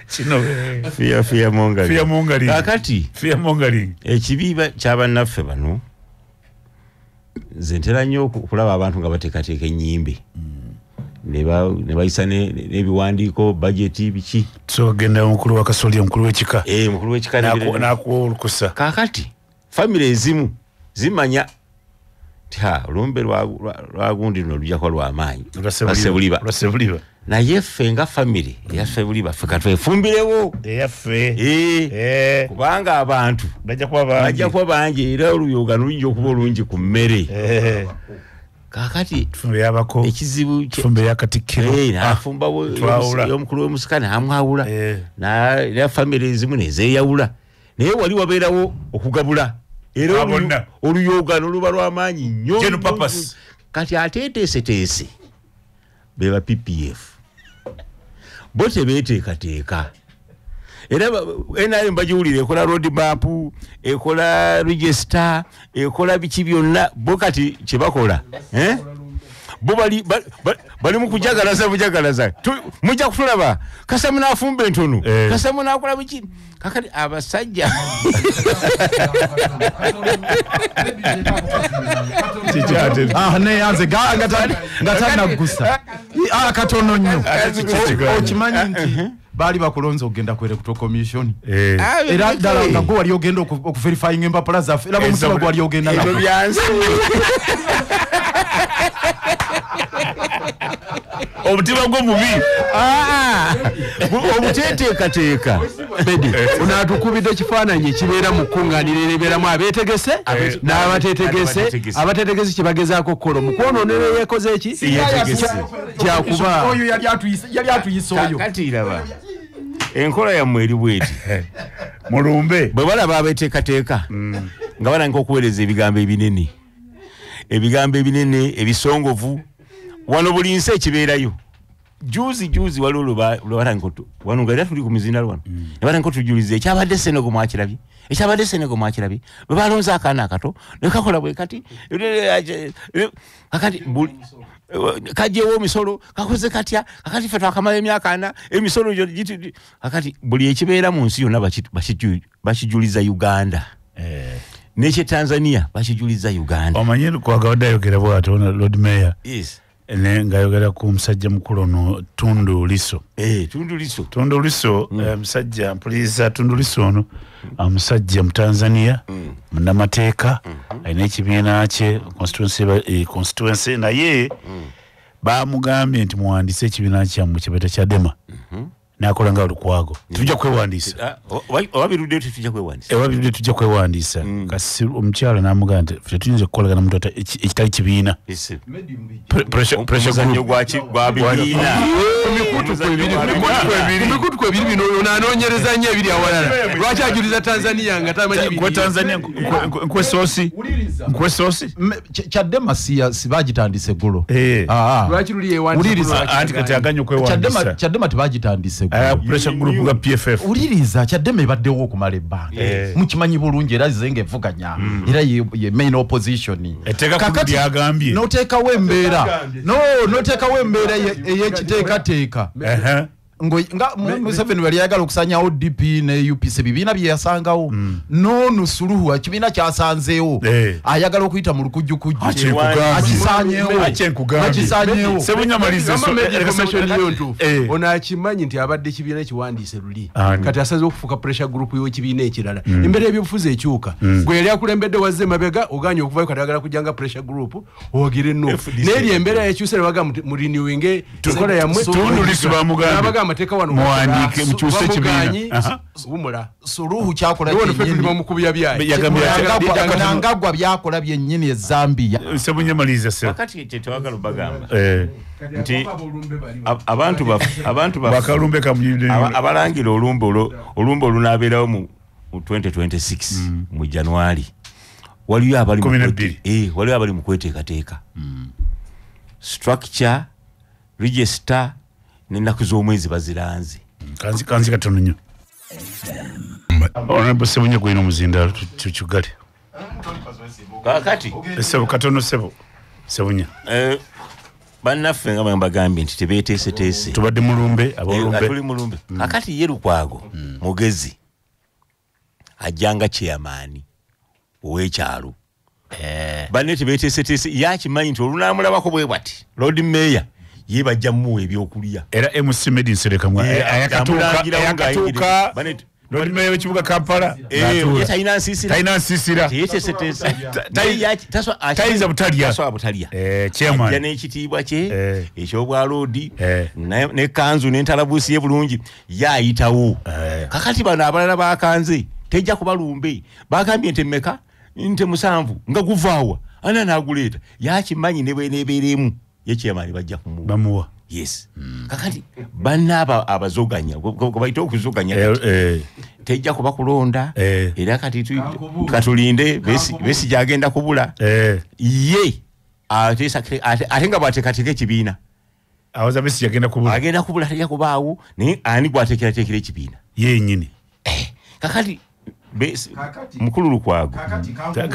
Kino fear mongering. Fear mongering. Kakati fear mongering. Ekibi ky'abannaffe bano nze ntera nnyo okulaba abantu nga bateekateeka ennyimbe. Ne bayisa n'ebiwandiiko, budget biki. So genda omukulu wa Kasolya, omukulu w'ekika. Omukulu w'ekika n'akuwa olukusa. Kakati family ezimu zimanya nti olumbe lwa gundi luno lujja kuba lwa maanyi. Lwa Ssebuliba. Naye ffe nga family eya Ssebuliba ffe katwefumbirewo. Eyaffe. Kubanga abantu bajja kuba bangi era oluyoga luyinza okuba olungi ku mmere. Kakati tufumbe yabako ekizibu tufumbe yakatikkiro n'afumba omukulu w'omusika n'amwawula na family ezimu nezeeyawula, naye wali wabeerawo okugabula era oluyoga n'oluba lw'amaanyi nnyo. Kati ateeteeseteese be ba PPF bo tebeeteekateeka. Era NRM bagiwulira ekola road map, ekola register, ekola biki byonna, bo kati kye bakola bo bali mu kujagalaza bujagalaza. Mujja kutulaba kasa munaafumba entono, kasa munaakola biki. Kakati abasajja neyanze nga tannagusa katono nnyo. Okimanyi nti baali bakulonze okugenda ku electoral commission. Era ddala nga gwe wali ogenda okuverifyinga empapula zaffe, era omutima gwe wali ogenda nagwo. Omutima gwo mubi. Obuteteekateeka. Bedi, onatukubidde ekifaananyi ekibeera mu kkuŋŋaaniro eribeeramu abeetegese n'abateetegese. Abateetegese kye bagezaako okukola omukwonoonera eyeekoze eki kyakuba oyo yali atuyise oyo. Kati raba enkola yammwe eri bweti. Mulumbe bwe balaba abeeteekateeka nga batandika okuweereza ebigambo ebinene, ebigambo ebinene ebisongovu. Wano buli nsi ekibeerayo. Juzi waliwo lwebatandika wano nga era tuli ku mizinda wano. Ne batandika otujuliza ekyabadde Senegal mwakirabye. Ekyabadde Senegal mwakirabye. Bwe balonze akaana akato ne kakola bwe kati kakati kajewo emisolo kakoze katya kakati ffe twakamala emyaka ana emisolo kakati buli ekibeera mu nsi yonna bakijuliza Uganda. N'ekye Tanzania bakijuliza Uganda. Omanyi Lukwago abadde ayogera bw'atyo Lord Mayor. Yes. Ne ngayogera ku musajja mukulu ono Tundu Lissu. Tundu Lissu. Tundu Lissu musajja mpuliriza Tundu Lissu ono musajja mu Tanzania munnamateeka alina ekibiina kye constituency naye bamugambye nti muwandiise ekibiina kyammwe kye bayita Chadema. N'akola nga Lukwago. Tujja kwewandiisa. Oba biruddeyo tetujja kwewandiisa. Oba biruddeyo tujja kwewandiisa. Kasi omukyala n'amugamba nti ffe tuyinza okukolagana muntu ekitali kibiina. Pressure group gwa bibiina. Emikutu kwebiri bino onaanoonyereza nnyo ebiri awalala. Lwaki ajuliza Tanzania nga tamanyi biri? Nkwe Tanzania nkwe sosi. Nkwe sosi. Chadema si bagitandise ggulo. Lwaki luli yewandiisa? Anti kati aganye okwewandiisa. Chadema tebagitandise pressure group nga PFF. Uliriza Chadema ebaddewo okumala ebbanga. Mukimanyi bulungi era zenga evuganya. Era ye main opposition. Kakati yagambye. N'oteekawo embeera. N'oteekawo embeera ey'ekiteekateeka. Nga Museveni yali ayagala okusanyawo DP ne UPC bibiina bye yasangawo. N'ono Suluhu ekibiina kyasanzeewo. Ayagala okuyita mu lukujjukujju. Akisaanyeewo. Akisaanyeewo. Ono akimanyi nti abadde ekibiina kiwandiise luli. Kati asaze okufuuka pressure group y'ekibiina ekirala. Embeera y'ebyobufuzi ekyuka. Gwe yali akulembedde wazze emabega oganye okuvayo kati ayagala kujja nga pressure group owagire Nup. Naye embeera yakyuse ne bagamba mu renewinge enkola yammwe. Tundu Lissu bamugambye. Amateeka wano muwandiike mukyuse ekibiina. Wumula. Suluhu kyakola kyennyini. Mnangagwa byakola byennyini e Zambia. Sebunyamaliza sir. Kakati kye twagala obagamba. Nti abantu bakalumbe kamuyinde abalangira olumbe olunaabeerawo mu 2026 mu January. Waliyo abali waliyo abali mu kweteekateeka. Structure, register n'ennaku z'omwezi baziranze. Kanzi katono nnyo. Honorable Sebunya gwino muzinda tukigale. Kakati sebo katono sebo Sebunya. Bannaffe nga mbagambye nti tebeeteeseteese. Tubadde mulumbe abolumbe. Tuli mulumbe. Kakati ye Lukwago mugezi ajjanga chairman ow'ekyalo. Banne tebeeteeseteese yakimanyi nti olunaamulabako bwe bwati Lord Mayor ye bajja muwa ebyokulya. Era MC Medi Nsereka ayakatuuka Lord Mayor w'ekibuga Kampala. Ye talina nsiisira. Talina nsiisira. Teyeeteeseteese. Tayinza butalya. Tasobola butalya. Chairman. Ajja n'ekitiibwa kye eky'obwaloodi ne kanzu n'entalabuusi ye bulungi ye ayitawo. Kakati bano abalala bakanze tejja kubalumbe. Bagambye nti mmeka nte 7 nga guvaawa ana n'aguleeta. Yakimanyi ne bweneebeeremu. Ye chairman bajja kumuwa. Bamuwa. Yes. Kakati banna abazoganya bayita okuzoganya tejja kuba kulonda era kati katulinde besi gyagenda kubula ye ate nga bw'ateekateeka ekibiina. Awoza besi gyagenda kubula. Agenda kubula tejja kubaawo naye ani gw'ateekerateekera ekibiina? Ye nnyini. Kakati Mukulu Lukwago.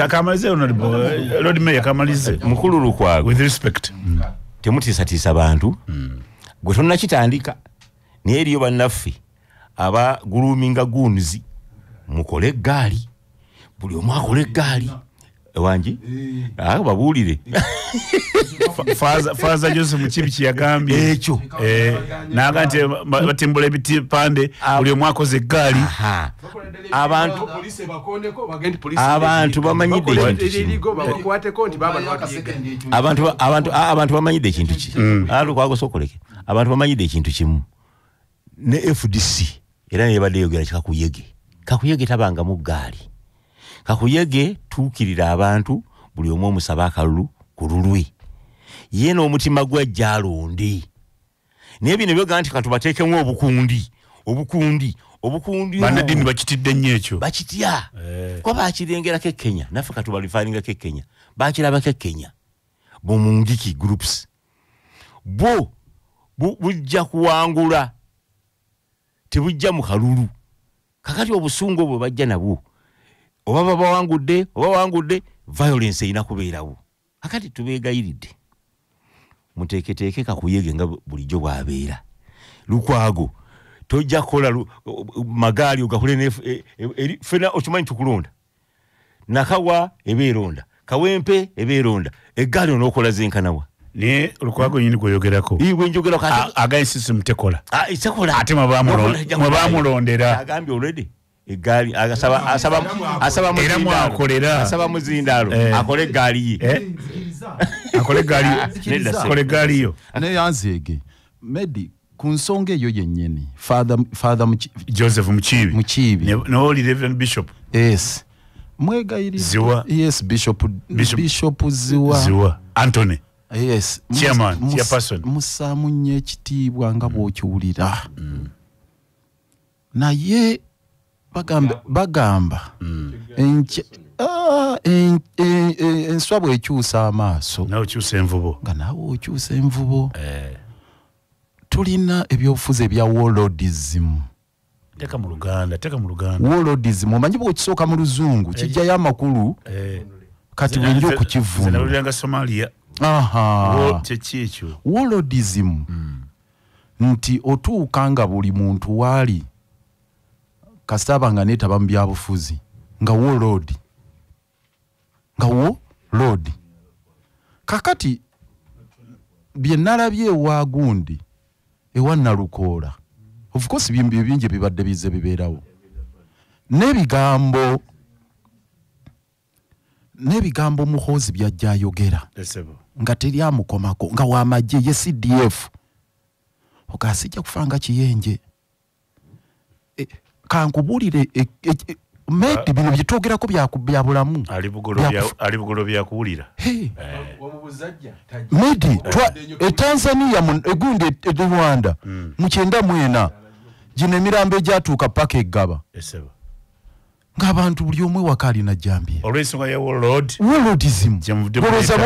Kamalize Honorable Lord Mayor kamalize. Mukulu Lukwago. With respect. Temutiisatiisa bantu. Gwe tonnakitandika naye eriyo bannaffe aba guluminga goons mukole eggaali. Buli omu akole eggaali. Wangi? Babuulire. Faza Joseph Mukibi kyeyagambye. Ekyo. N'agamba nti batimbula ebipande buli omu akoze eggaali. Abantu bamanyidde ekintu kimu. Abantu bamanyidde ekintu ki. Lukwago sookoleke. Abantu bamanyidde ekintu kimu. Ne FDC era nebadde eyogera Kakuyege. Kakuyege tabangamu ggaali. Kakuyege tuukirira abantu buli omu omusaba akalulu ku lulwe. Ye n'omutima gwe ajja alonde. Naye bino byogamba nti katubateekemu obukundi. Obukundi. Bannaddiini bakitidde nnyo ekyo. Bakitya. Kuba bakirengerako e Kenya. Naffe katubalifaaningako e Kenya. Bakirabako e Kenya. Bomungiki groups. Bo Bujja kuwangula, tebujja mu kalulu. Kakati obusungu obwo bajja nabwo, oba babawangudde oba bawangudde, violence erina kubeerawo. Kakati tubeegayiridde, muteeketeeke kakuyege nga bulijjo bw'abeera. Lukwago tojja kukola magaali ogakole ffenna okimanyi tukulonda. Nakawa eba eronda, Kawempe eba eronda, eggaali onookola zenkanawa. Naye Lukwago nyini gweyogerako gwenjogerako agaye system tekola. Tekola. Ate mwe bamulondera. Agambye already eggaali asaba muzindaalo, asaba muzindaalo akole eggaali ye, akole eggaali, akole eggaali yo. Naye yanzeege Medi ku nsonga eyo yennyini, Father Joseph Mukiibi n'oli Reverend Bishop. Yes, mwegayiridde. Ziwa. Yes, Bishop Ziwa Anthony. Yes, chairman, chairperson. Musaamu nnyo ekitiibwa nga bw'okiwulira. Naye bagamba enswa bw'ekyusa amaaso, nawe okyusa envubo, nga naawe okyusa envubo. Tulina ebyobufuzi ebya warlordism. Teka mu Luganda, teka mu Luganda. Warlordism, omanyi bw'okisooka mu Luzungu kijjayo amakulu, kati bwenja okukivvuunula. Nze nawuliranga Somalia. Aha. Kyeki ekyo? Warlordism nti otuuka nga buli muntu waali kasitaba nga neetaba mu byabufuzi nga warlord, nga warlord. Kakati bye nalabye ewa gundi, ewa Nalukoola, of course bingi bibadde bizze bibeerawo, n'ebigambo Muhoozi by'ajja ayogera nga teri amukomako, nga w'amagye ye CDF, ogasijja kufa nga kiyenje. Kankubuulire Medi, bino bye twogerako bya bulamu. Ali bugolo byakuwulira. Medi, e Tanzania egundi e Rwanda mu 94 gino emirambo egyatuuka paka eggaba, ng'abantu buli omu ewaka alina jambiya. Olw'ensonga ya warlord. Warlordism. Olowooza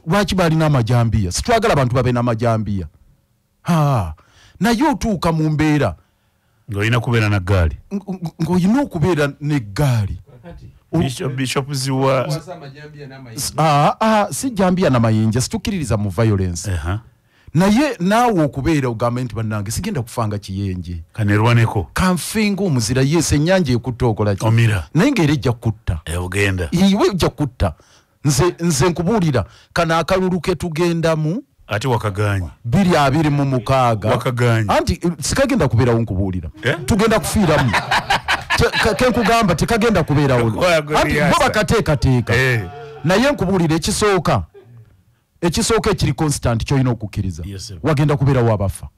lwaki balina amajambiya? Sitwagala abantu babe n'amajambiya. Naye otuuka mu mbeera ng'olina kubeera na ggaali, ng'olina okubeera n'eggaali. Bishop Ziwa si jambiya na mayinja, situkkiririza mu violence. Naye naawe okubeera ogambe nti bannange sigenda kufanga kiyenje, kanerwaneko, kanfe ng'omuzira. Yes, ennyanja ekutta okola ki? Omira. Naye ng'era ejja kutta. Ogenda. Iwe ejja kutta. Nze nkubuulira kano akalulu ke tugendamu ate wakaganya 2026 wakaganya, anti sikagenda kubeerawo, nkubuulira tugenda kufiiramu. Kenkugamba tekagenda kubeerawo, anti bo bakateekateeka. Naye nkubuulira ekisooka ekiri constant ky'olina okukkiriza, wagenda kubeerawo abafa.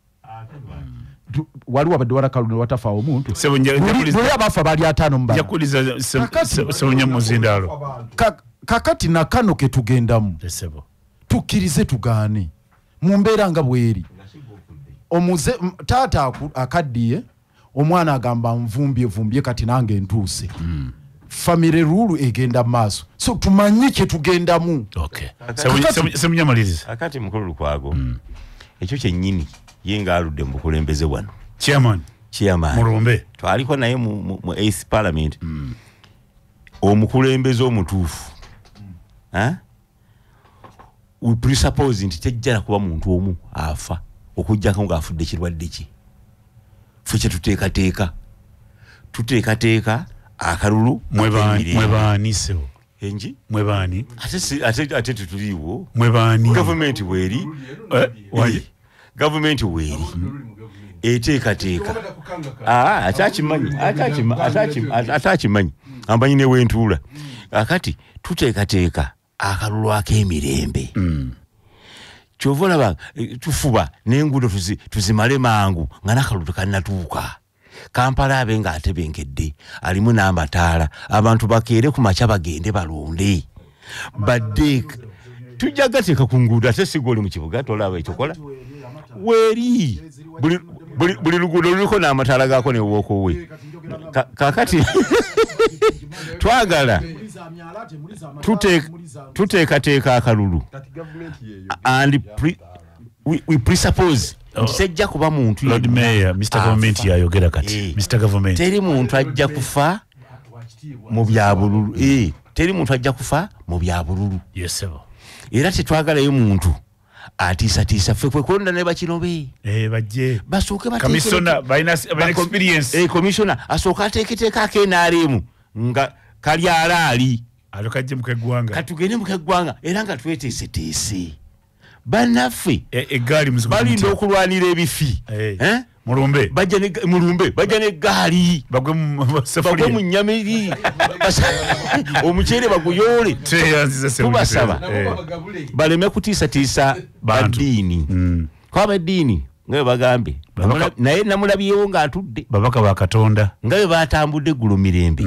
Waliwo abadde walakalulu watafa omuntu, buli abafa bali 54. Njakuliza Ssebunya muzindaalo. Kakati na kano ke tugendamu tukkirize tugaane mu mbeera nga bweri. Omuze taata akaddiye, omwana agamba nvumbye vumbye kati nange ntuuse. Family rule egenda maaso, so tumanye kye tugendamu. Okay. Ssemunyamaliriza. Akati mukulu Lukwago, ekyo kyennyini ye ng'aludde mu bukulembeze wano. Chairman Mulumbe twaliko naye mu 8th parliament. Omukulembeze omutuufu we presuppose nti tejjala kuba muntu omu afa okujjako ng'afudde kirwadde ki. Ffe kye tuteekateeka akalulu. Mwebaani sebo? Enji? Mwebaani? Ate tetuliiwo. Mwebaani? Gavumenti weeri. Gavumenti weeri eteekateeka. Ate akimanyi amanyi ne wentuula. Akati tuteekateeka akalulu ak'emirembe. Kyova olaba tufuba n'enguudo tuzimale mangu nga n'akalulu tekannatuuka. Kampala abe ng'atebenkedde, alimu n'amataala, abantu bakeere ku makya bagende balonde badde. Tujja gateeka ku nguudo, ate si gw'oli mu kibuga tolaba ekyokola. Weeri buli luguudo luliko n'amataala gaako ne wookowe. Kaakati twagala tuteekateeka akalulu and We presuppose nti sejja kuba muntu Lord Mayor, Mr. Government yayogera kati. Mr. Government. Teri muntu ajja kufa mu bya bululu. Teri muntu ajja kufa mu bya bululu. Yes sir. Era tetwagalayo muntu atiisatiisa ffe kwe kulonda ne bakinobe. Bajje. Basooke bateeke. Commissioner balina experience. Commissioner asooka ateeketeeka aka NRM nga kali alaali. Alokajje mu keggwanga. Katugende mu keggwanga era nga tweteeseteese. Bannaffe eggaali balinda okulwanira ebifi. Mulumbe. Bajja ne mulumbe, bajja n'eggaali. Bagwe mu nnyamiri. Omuceere baguyoole. Tubasaba baleme kutiisatiisa baddiini. Kuba abaddiini nga bwe bagambye. Naye namulabyewo ng'atudde. Babaka ba Katonda. Nga bwe batambudde eggulo mirembe.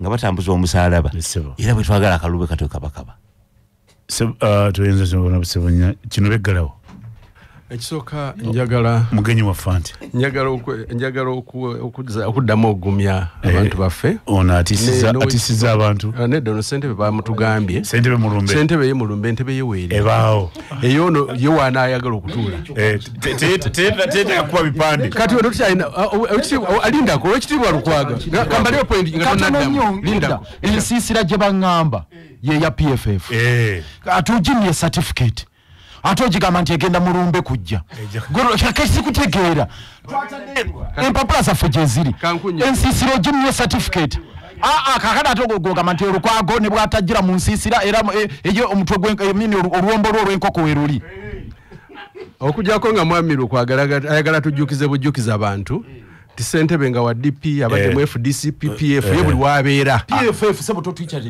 Nga batambuza omusaalaba. Era bwe twagala akalube katwe kabakaba. Tuyinza kino beggalawo. Ekisooka njagala mugenyi wa Fante. Njagala okuddamu okugumya abantu baffe. Ono atisiza abantu. Nedda ono ssentebe bamutugambye. Ssentebe Mulumbe. Ssentebe ye Mulumbe, entebe ye weeri. Ebaawo. Eyo ono ye wanaayagala okutuula. Teetaaga kuba bipande. Kati ono tukyalina alindako olw'ekitiibwa Lukwago. Kambaleyo point nga tonnaddamu. Lindako. Ensiisira gye baŋŋamba ye ya PFF. Ate ogimye certificate. Ate ogigamba nti egenda Mulumbe kujja. Sikutegeera. Empapula zaffe gye ziri. Ensiisira ogimye certificate. Kakati ate ogamba nti Lukwago ne bw'atajjira mu nsiisira era eyo omutwe oluwombo lwo olw'enkoko we luli. Okuggyako nga mwami Lukwago ayagala tujjukize bujjukiza abantu. Ti ssentebe nga wa DP abadde mu FDC PPF ye buli wabeera. PFF sebo totwicha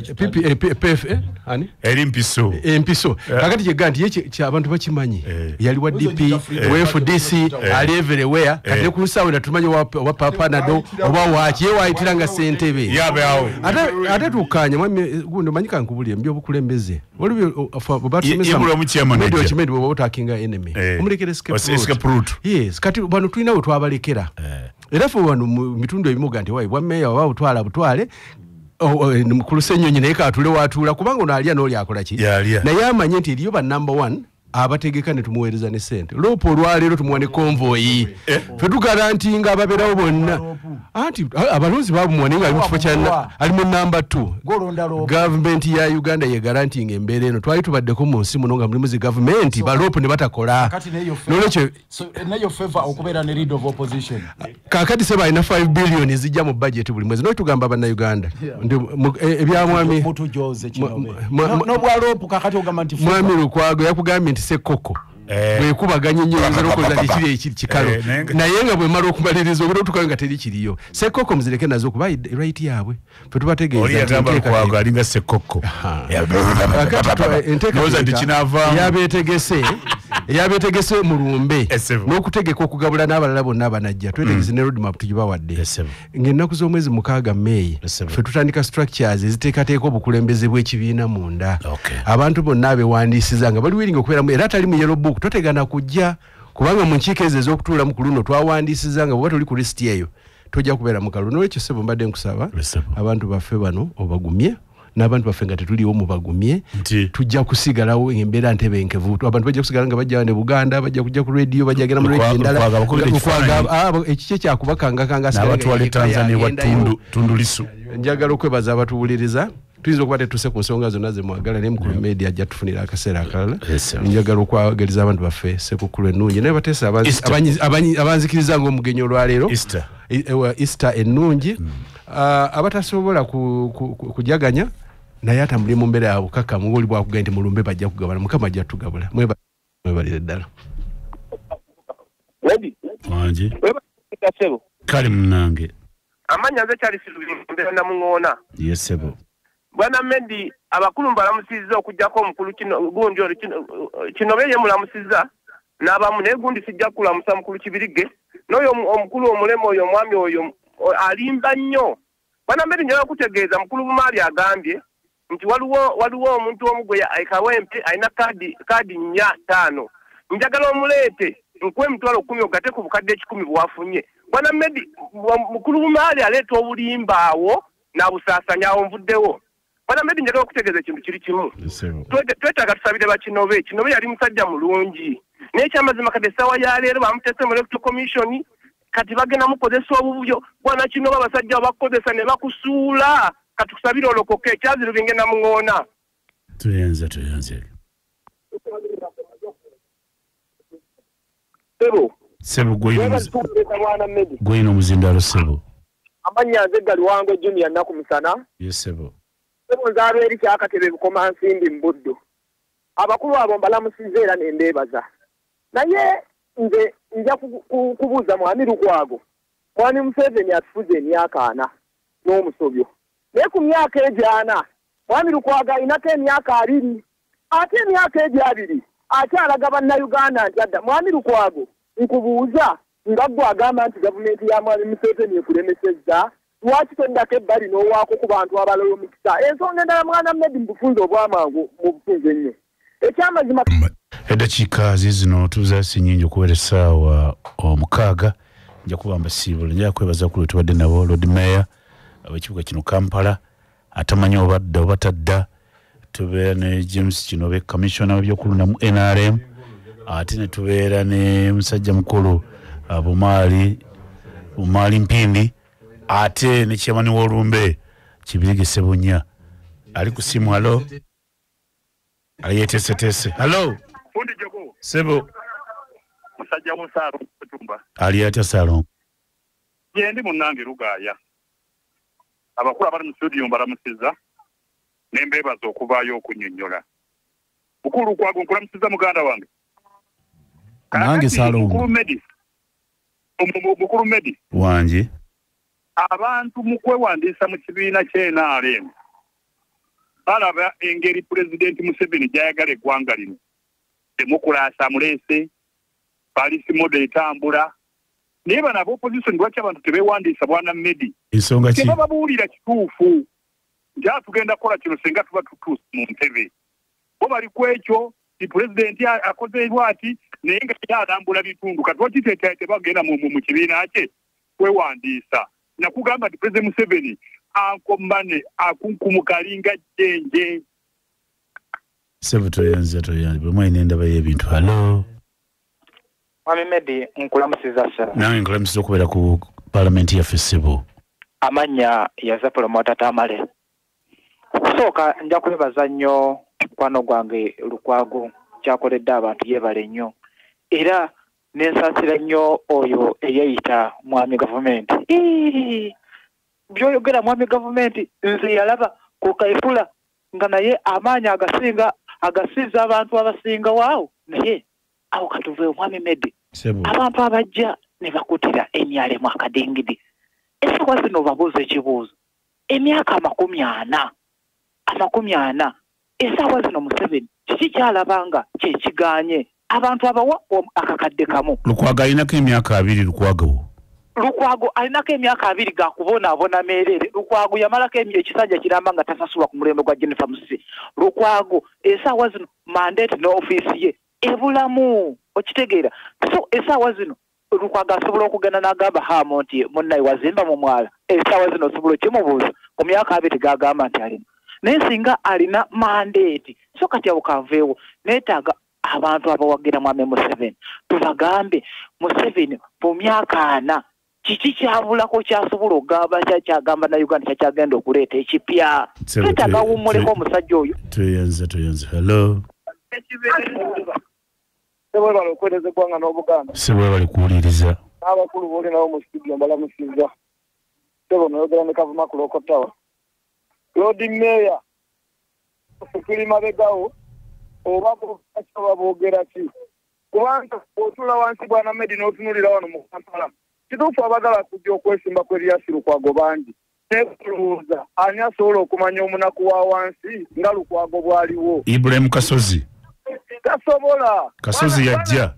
PPF ani? Eri mpiso. Empiso. Kakati kyega nti ye abantu bakimanyi. Yali wa DP, wa FDC, ali everywhere. Kati ku lusawo na tumanyi wa Papa Nado oba waaki ye wayitira nga ssentebe. Yabe awo. Ate tukkaanya mwami gundi omanyi kankubulire mu by'obukulembeze. Waliwo ye buli omu chairman ajja. Okimanyi bw'oba otakinga enemy. Omulekere escape route. Yes, kati bano tulina we twabalekera. Era ffe wano mu bitundu ebimu ga nti wayi bwa meeya oba butwala butwale mukulu Ssenyonyi naye kaatule watuula kubanga ono alya n'oli akola ki naye amanye nti eriyo ba number 1 abategeka ne tumuweereza ne ssente. Loopu olwaleero tumuwa ne konvoyi. Ffe tugarantinga ababeerawo bonna. Anti abalonzi baabumuwa naye nga ali mu kifo kya ali mu number 2. Gavumenti ya Uganda ye garantinga embeera eno. Twali tubaddeko mu nsi muno nga mulimu zi gavumenti baloopu ne batakola. Noolwekyo nayo favor okubeera ne leader of opposition. Kaakati seba alina 5 billion ezijja mu budget buli mwezi. N'otugamba bannayuganda nti ebya mwami n'obwa loopu kaakati ogamba nti mwami Lukwago yakugambye nti Ssekoko bwekubaganya ennyo oyinza n'okukoza nti kiri ekiri kikalo naye nga bwemala okumaliriza ogenda otuukayo nga teri kiriyo. Ssekoko muzireke nazo kuba right yaabwe ffe tubategeeza oli yagamba Lukwago alinga Ssekoko enteekateeka yabeetegese Mulumbe n'okutegeka okugabula n'abalala bonna abanajja. Twetegese ne roadmap tugibawadde ng'ennaku z'omwezi 6 May ffe tutandika structures eziteekateeka obukulembeze bw'ekibiina munda. Abantu bonna abeewandiisiza nga bali willing okubeeramu era atali mu yellow book totegana kujja kubanga mu nkiiko ezo ez'okutuulamu ku luno twawandiisiza nga bw'oba toli ku lisiti eyo tojja kubeera mu kalulu. Noolwekyo ssebo mbadde nkusaba abantu baffe bano obagumye n'abantu baffe nga tetuliwo mubagumye, tujja kusigalawo embeera ntebenkevu. Abantu bajja kusigala nga bajja ne Buganda, bajja kujja ku radio, bajja genda mu radio endala. Ekiki kyakubakangakanga n'abatwala Tanzania wa Tundu Lissu. Njagala okwebaza abatuwuliriza. Tuyinza okuba tetuse ku nsonga zonna ze mwagala naye mukulu media ajja tufunira akaseera akalala. Njagala okwagaliza abantu baffe Ssekukkulu ennungi naye bateesa abanzikiriza ng'omugenyi olwaleero Easter ennungi. Abatasobola kujaganya naye atambule mu mbeera yaabwe kakkamu oli bwakugamba nti Mulumbe bajja kugabana, Mukama ajja tugabula. Mwebalire ddala. Wangi. Kale munnange. Amannya nze Charles Lubimbe Namuŋŋoona. Yes ssebo. Bwana Meddie abakulu mbalamusizza okuggyako omukulu kino gundi ono kino be ye mulamusizza n'abamu naye gundi sijja kulamusa mukulu Kibirige n'oyo omukulu omulema oyo omwami oyo alimba nnyo. Bwana Meddie njagala kutegeeza mukulu Bumaali agambye nti waliwo omuntu omu gwe Kawempe alina kaadi 4 5. Njagala omuleete nkuwe 10,000 ogatte ku bukadde 1,000 bw'afunye. Bwana Meddie mukulu Bumaali aleeta obulimba awo n'abusaasanya awo nvuddewo. Bwana Meddie njagala okutegeeza ekintu kiri kimu. Twetaaga tusabire Bakinobe. Kinobe yali musajja mulungi. Naye ekyamazima kati essaawa ya leero bamuteese mu Electoral Commission, kati bagenda mukozesa obubyo bwana kino abasajja bakukozesa ne bakusuula. Katukusabira olokoke ekyaziru bingenda muŋoona. Tuyanze. Sebo gwino omuzindalo sebo. Amannya nze Galiwango Junior Nnaku Musana. Yes sebo. Sebo nzaalwa eri Kyakatebe Bukomansimbi mu Buddu. Abakulu abo mbalamusizza era ne mbeebaza. Naye nze nja kubuuza Mwami Lukwago. Mwami Museveni atufuze emyaka 4 n'omusobyo. Naye ku myaka egyo 4, Mwami Lukwago alinako emyaka 2. Ate emyaka egyo 2 akyalaga Bannayuganda nti adda. Mwami Lukwago nkubuuza nga ggwe agamba nti gavumenti ya Mwami Museveni ekulemesezza, lwaki toddako ebbali n'owaako ku bantu abalala omukisa? Ensonga endala mwana Medi mu bufunze obw'amangu mu bufunze ennyo. Ekyamazima eddakiika ziizino tuzaasi nnyingi okuwera essaawa 6. Nja kuba mbasiibula, nja kwebaza kuli tubadde nabo Lord Mayor ab'ekibuga kino Kampala atamanyi oba adda oba tadda. Tubeera ne James Kinobe commissioner w'ebyokulonda mu NRM, ate ne tubeera ne musajja mukulu Bumaali Mpindi, ate ne chairman w'olumbe Kibirige Ssebunya ali ku simu. Halo, aliyetesetese. Halo sebo. Musajja w'Osaalo Kutumba ali atya Saalongo? Gyendi munnange Lugaaya. Abakulu abali mu studio mbalamusizza ne mbeebaza okuvaayo okunnyonnyola. Mukulu Lukwago nkulamusizza muganda wange. Nange Saalongo. Mukulu Medi wanje. Abantu mu kwewandiisa mu kibiina ky'NRM balaba engeri Pulezidenti Museveni gy'ayagala eggwanga lino. Demokulaasi amuleese, policy model etambula. Naye bano ab'opposition lwaki abantu tebeewandiisa bwana Medi? Ensonga ki? Tebababuulira kituufu nti tugenda kukola kino singa tuba tutuuse mu ntebe. Bo bali ku ekyo ti pulezidenti akoze bw'ati naye nga kyalambula bitundu. Kati lwaki tebagenda mu kibiina kye kwewandiisa? Nakugamba nti Pulezidenti Museveni ankomane akunkumuka alinga jjenje. Sebo toyanze. Bwe mwalina endaba y'ebintu. Halo Mwami Medi, nkulamusiza ssebo. Nange nkulamusiza okubeera ku paalamenti yaffe ssebo. Amannya yaze Promota Tamale. Okusooka nja kwebaza nnyo mukwano gwange Lukwago kyakoledde abantu, yeebale nnyo. Era nensaasira nnyo oyo eyeeyita Mwami Gavumenti. By'oyogera Mwami Gavumenti nze yalaba ku Kaifula nga naye amaanyi agasinga agasiza abantu abasinga waawo. Naye awo katuveewo Mwami Medi. Abantu abajja ne bakutira NRM akadingidi. Essaawa zino babuuza ekibuuzo. Emyaka 40 essaawa zino Museveni kiki kyalabanga kyekigaanye abantu abawa akakadde kamu? Lukwago alinako emyaka 2. Lukwago Lukwago alinako emyaka 2 ga kubonaabona meerere. Lukwago yamalako ekisanja kiramba nga tasasulwa ku mulembe gwa Jennifer Musisi. Lukwago essaawa zino mandate ne ofiisi ye ebulamu, okitegeera? So essaawa zino Lukwago asobola okugenda n'agamba Hamu nti munnaye wazimba mu mwala. Essaawa zino osobola okimubuuza ku myaka 2 gagamba nti alina, naye singa alina mandate. So kati awo kaveewo, neetaaga abantu abawagira Mwami Museveni tubagambe Museveni mu myaka 4 kiki kyabulako kyasobola okugamba kyakyagamba na Uganda kyakyagenda okuleeta ekipya. Twetaaga awummuleko omusajja oyo. Tuyanze. Hello. Sebo okuweereza eggwanga n'Obuganda. Sebo bali kuwuliriza. N'abakulu booli nabo mu studio mbalamusizza. Sebo noyogera ne Kavuma ku Local Tower. Lord Mayor, ffe tuli mabegawo oba oba boogera ki? Kubanga bw'otuula wansi bwana Medi n'otunuulira wano mu Kampala, kituufu abagala kujja okwesimba ku Erias Lukwago bangi. Naye kulowooza ani asobola okumanya omunaku wa wansi nga Lukwago bw'aliwo? Ibrahim Kasozi. Tasobola. Kasozi yajja.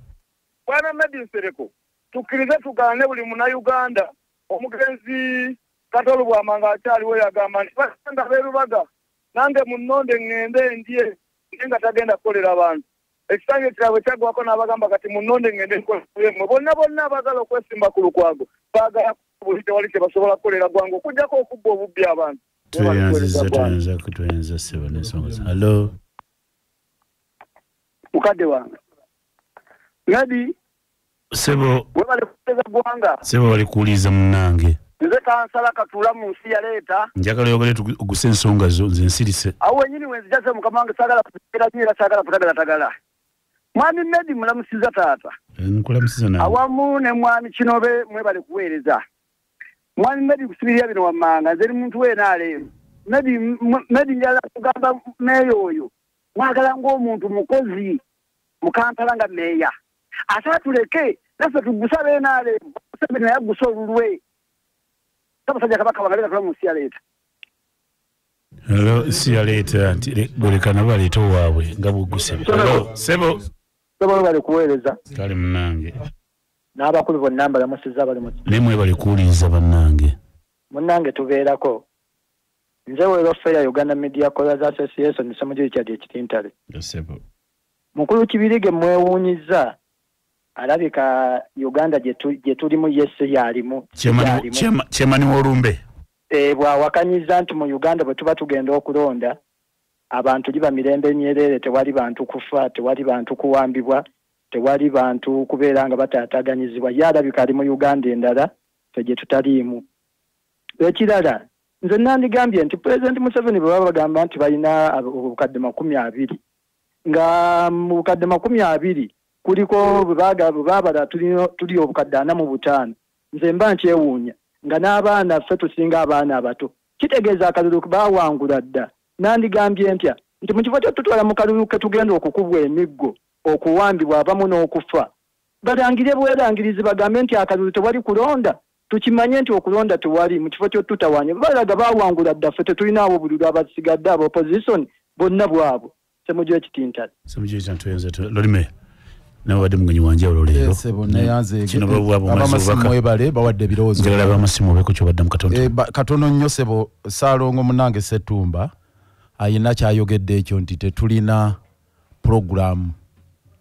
Bwana Medi Nsereko, tukkirize tugaane buli Munnayuganda. Omugenzi Kato Lubwama akyaliwo yagamba nti baganda b'e nange munnonde ŋŋende ndye, naye nga tagenda kukolera abantu. Ekisanja kyabwe kyaggwako n'abagamba kati munnonde ŋŋende nkolere. Bonna bonna abaagala okwesimba ku Lukwago baagala buli tewali kye basobola kukolera ggwanga okuggyako okubba obubbi abantu. Tuyanziza ssebo n'ensonga. Hello. Mukadde wange, Ngadi. Sebo. Webale kuwuliriza ggwanga. Sebo bali kuwuliriza munnange. Nze kansala Katula mu nsi ya leeta. Njagala oyogere oguse ensonga zo, nze nsirise. Awo wennyini wenzija se mukama wange, saagala kubeera nnyo era saagala kutagalatagala. Mwami Medi mulamusiza taata. Nkulamusiza nawe. Awamu ne mwami Kinobe mwebale kuweereza. Mwami Medi kusibirira bino wammanga, nze ndi muntu w'NRM. Medi njagala kugamba meeya oyo, mwagala ng'omuntu mukozi mu Kampala nga meeya. Ate atuleke naffe tuguse aba NRM, Museveni naye aguse olulwe. Ssaabasajja Kabaka wange Katula mu nsi ya leeta. Hello, si ya leeta nti boleka nabo baleeta owaabwe nga bw'ogguse. Hello, sebo. Sebo bali kuweereza. Kale munnange. N'abakulu bonna mbalamusizza abali mu Naye mwebale kuwuliriza bannange. Munnange tubeerako. Nze Welfare Uganda Media Callers Association Ssemujju Richard Ekitintale. Sebo. Mukulu Kibirige mwewuunyizza, alabika Uganda gye tulimu yesse yalimu. Chairman w'olumbe. Bw'awakanyiza nti mu Uganda bwe tuba tugenda okulonda abantu liba mirembe myerere, tewali bantu kufa, tewali bantu kuwambibwa, tewali bantu kubeera nga bataataaganyizibwa. Ye alabika ali mu Uganda endala ffe gye tutaliimu. Ekirala nze nandigambye nti Pulezidenti Museveni bwe baba bagamba nti balina obukadde 20, nga mu bukadde 20 kuliko bwe baabala tuli obukadde 45, nze mba nkyewuunya nga n'abaana ffe tusinga abaana abato. Kitegeeza akalulu baawangula dda. Nandigambye ntya nti mu kifo ky'otutwala mu kalulu ke tugenda okukubwa emiggo, okuwambibwa abamu n'okufa, balangire bwerangirizi bagambe nti akalulu tewali kulonda, tukimanye nti okulonda tewali. Mu kifo ky'otutawaanya balaga baawangula dda, ffe tetulinaawo bululu, abasigadde aba opposition bonna bwabo. Ssemujju Ekitintale. Ssemujju Ekitintale, Lolime nawe wadde mugenyi wanjawulo leero. Kino abamasimu mwebale bawadde ebirowoozo. Njagala abamasimu obeeko ky'obaddamu katono. Katono nnyo ssebo. Ssaalongo munnange Ssettumba ayina kyayogedde ekyo nti tetulina puroguramu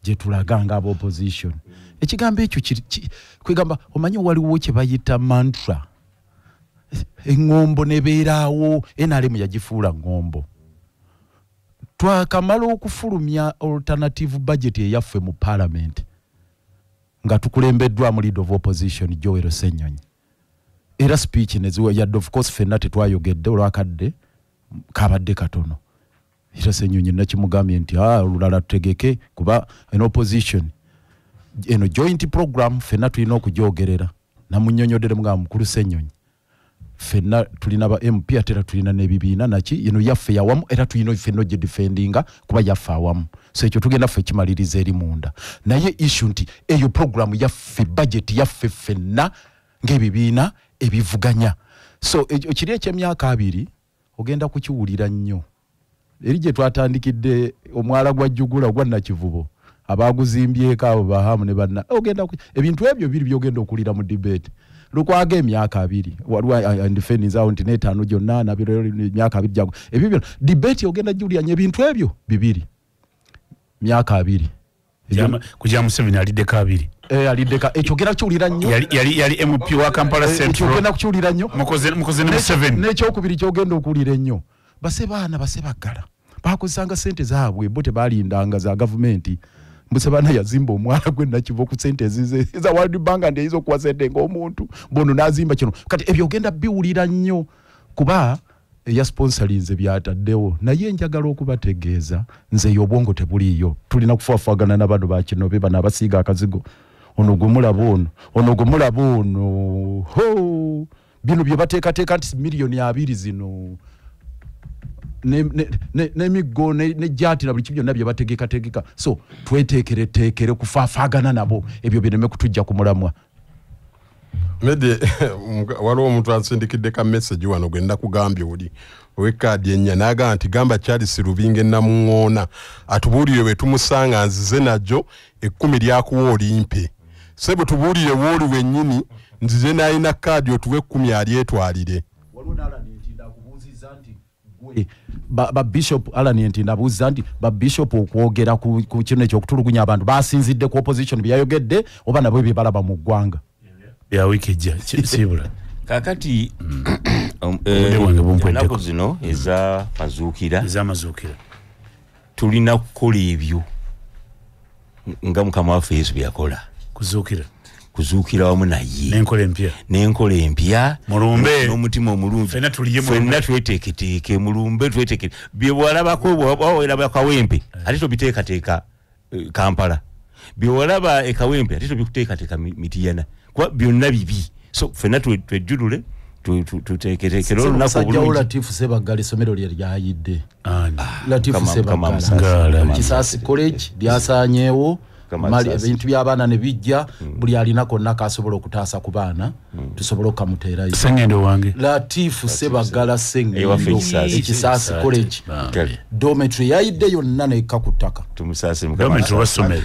gye tulaga nga aba opposition. Ekigambo ekyo kwegamba omanyi waliwo kye bayita mantra, eŋŋombo nebeeraawo. NRM yagifuula ŋŋombo. Twakamala okufulumya alternative budget eyaffe mu parliament nga tukulembeddwamu leader of opposition Joel Ssenyonyi, era speech neziwa yadde of course ffenna tetwayogedde olwakadde kabadde katono. Era Ssenyonyi nakimugambye nti olulala tutegeke kuba en opposition eno joint program ffenna tulina okugyogerera. Namunnyonnyodde mugamba mukulu Ssenyonyi, ffenna tulina ba MP ate era tulina n'ebibiina naki eno yaffe yawamu, era tulina ffenna ogidefendinga kuba yaffe awamu. So ekyo tugenda ffe kimaliriza eri munda. Naye issue nti eyo program yaffe, budget yaffe ffenna ng'ebibiina ebivuganya. So ekyo kiri eky'emyaka 2 ogenda kukiwulira nnyo. Eri gye twatandikidde omwala gwa Jjugula ogwa Nakivubo, abaaguzimbyeko abo Bahamu ne banna, ogenda ebintu ebyo biri by'ogenda okuwulira mu debate. Lukwago emyaka 2 waliwo andifendinze awo nti n'etaano gyonna nabiro emyaka 2 gyago ebyo byonna debate ogenda giwulira ebintu ebyo bibiri myaka 2 kujja Museveni aliddeko 2. Aliddeko ekyo ogenda kukiwulira nnyo. Yali MP wa Kampala Central, ogenda kukiwulira nnyo. Mukoze ne Museveni. N'ekyokubiri ky'ogenda okuwulira ennyo, base baana base baggala bakozesanga ssente zaabwe, bo tebalindanga za gavumenti. Museveni yazimba omwala gwe Nakivubo ku ssente ezize eza World Bank and eyiza okuwa ssente ng'omuntu bono n'azimba kino. Kati ebyo ogenda biwulira nnyo kuba eyasponsorinze byataddewo. Naye njagala okubategeeza nze eyo obwongo tebuliiyo, tulina kufaafagana na bano bakinobe bano abasiiga akazigo. Ono gwe mulaba ono, ono gwe mulaba ono, ho bino bye bateekateeka nti miliyoni 2 zino n'emiggo n'ejjaati na buli kimu byonna bye bategekategeka. So tweteekereteekere kufaafagana nabo ebyo bireme kutujja ku mulamwa. Medi waliwo omuntu ansindikidde ka message wano gwe ndakugambye oli ow'ekkaadi ennya, n'agamba nti gamba Charles Lubinga Namuŋŋoona atubuulire bwe tumusanga, nzize najjo 10 lyakuwa olimpe. Ssebo tubuulire w'oli wennyini, nzize n'alina kaadi otuwe 10 alyetwalire. Waliwo n'Alan Ntinda akubuuzizza nti gwe ba Bishop Alan Ntinda abuuzizza nti ba Bishop okwogera ku kino eky'okutulugunya abantu basinzidde ku opposition byayogedde oba nabo bye balaba mu ggwanga. Bya wiiki ejja siibula. Kaakati ennaku zino ez'amazuukira tulina kukola ebyo. Nga Mukama waffe Yesu bye yakola. Kuzuukira wamu naye. N'enkola empya. Mulumbe. N'omutima omulungi. Ffenna tuliye mulumbe. Ffenna tweteeketeeke, mulumbe tweteekete. Bye walabako bw'olaba Kawempe, ate tobiteekateeka Kampala. Bye walaba e Kawempe, ate tobikuteekateeka Mityana. Kuba byonna bibi. So ffenna twejjulule, tuteeketeekere olunaku obulungi. Latifu Sebaggala essomero lye lyayidde. Latifu Sebaggala. Kisaasi College lyasaanyeewo. Ebintu by'abaana ne bijja, buli alina konna kasobola okutaasa ku baana, tusobole okukamuteerayo. Sengendo wange. Latifu Sebaggala Sengendo, Kisaasi College. Dormitory yayidde yonna nekka ku ttaka. Dormitory wasomero.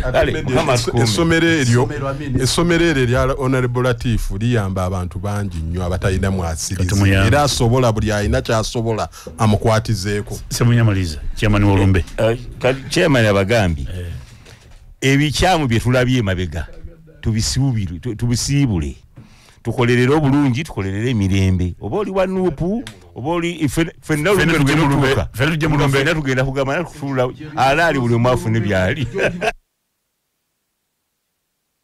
Essomero eryo erya Honorable Latifu liyamba abantu bangi nnyo abatalina mwasirizi. Era asobola buli alina ky'asobola amukwatizeeko. Semunyamaliza, chairman w'olumbe. Chairman abagambye. Ebikyamu bye tulabye emabega tubisiibule, tukolerere obulungi, tukolerere emirembe. Oba oli wa Nuupu, oba oli ffenna tugenda kugamba alaali buli omu afune byali.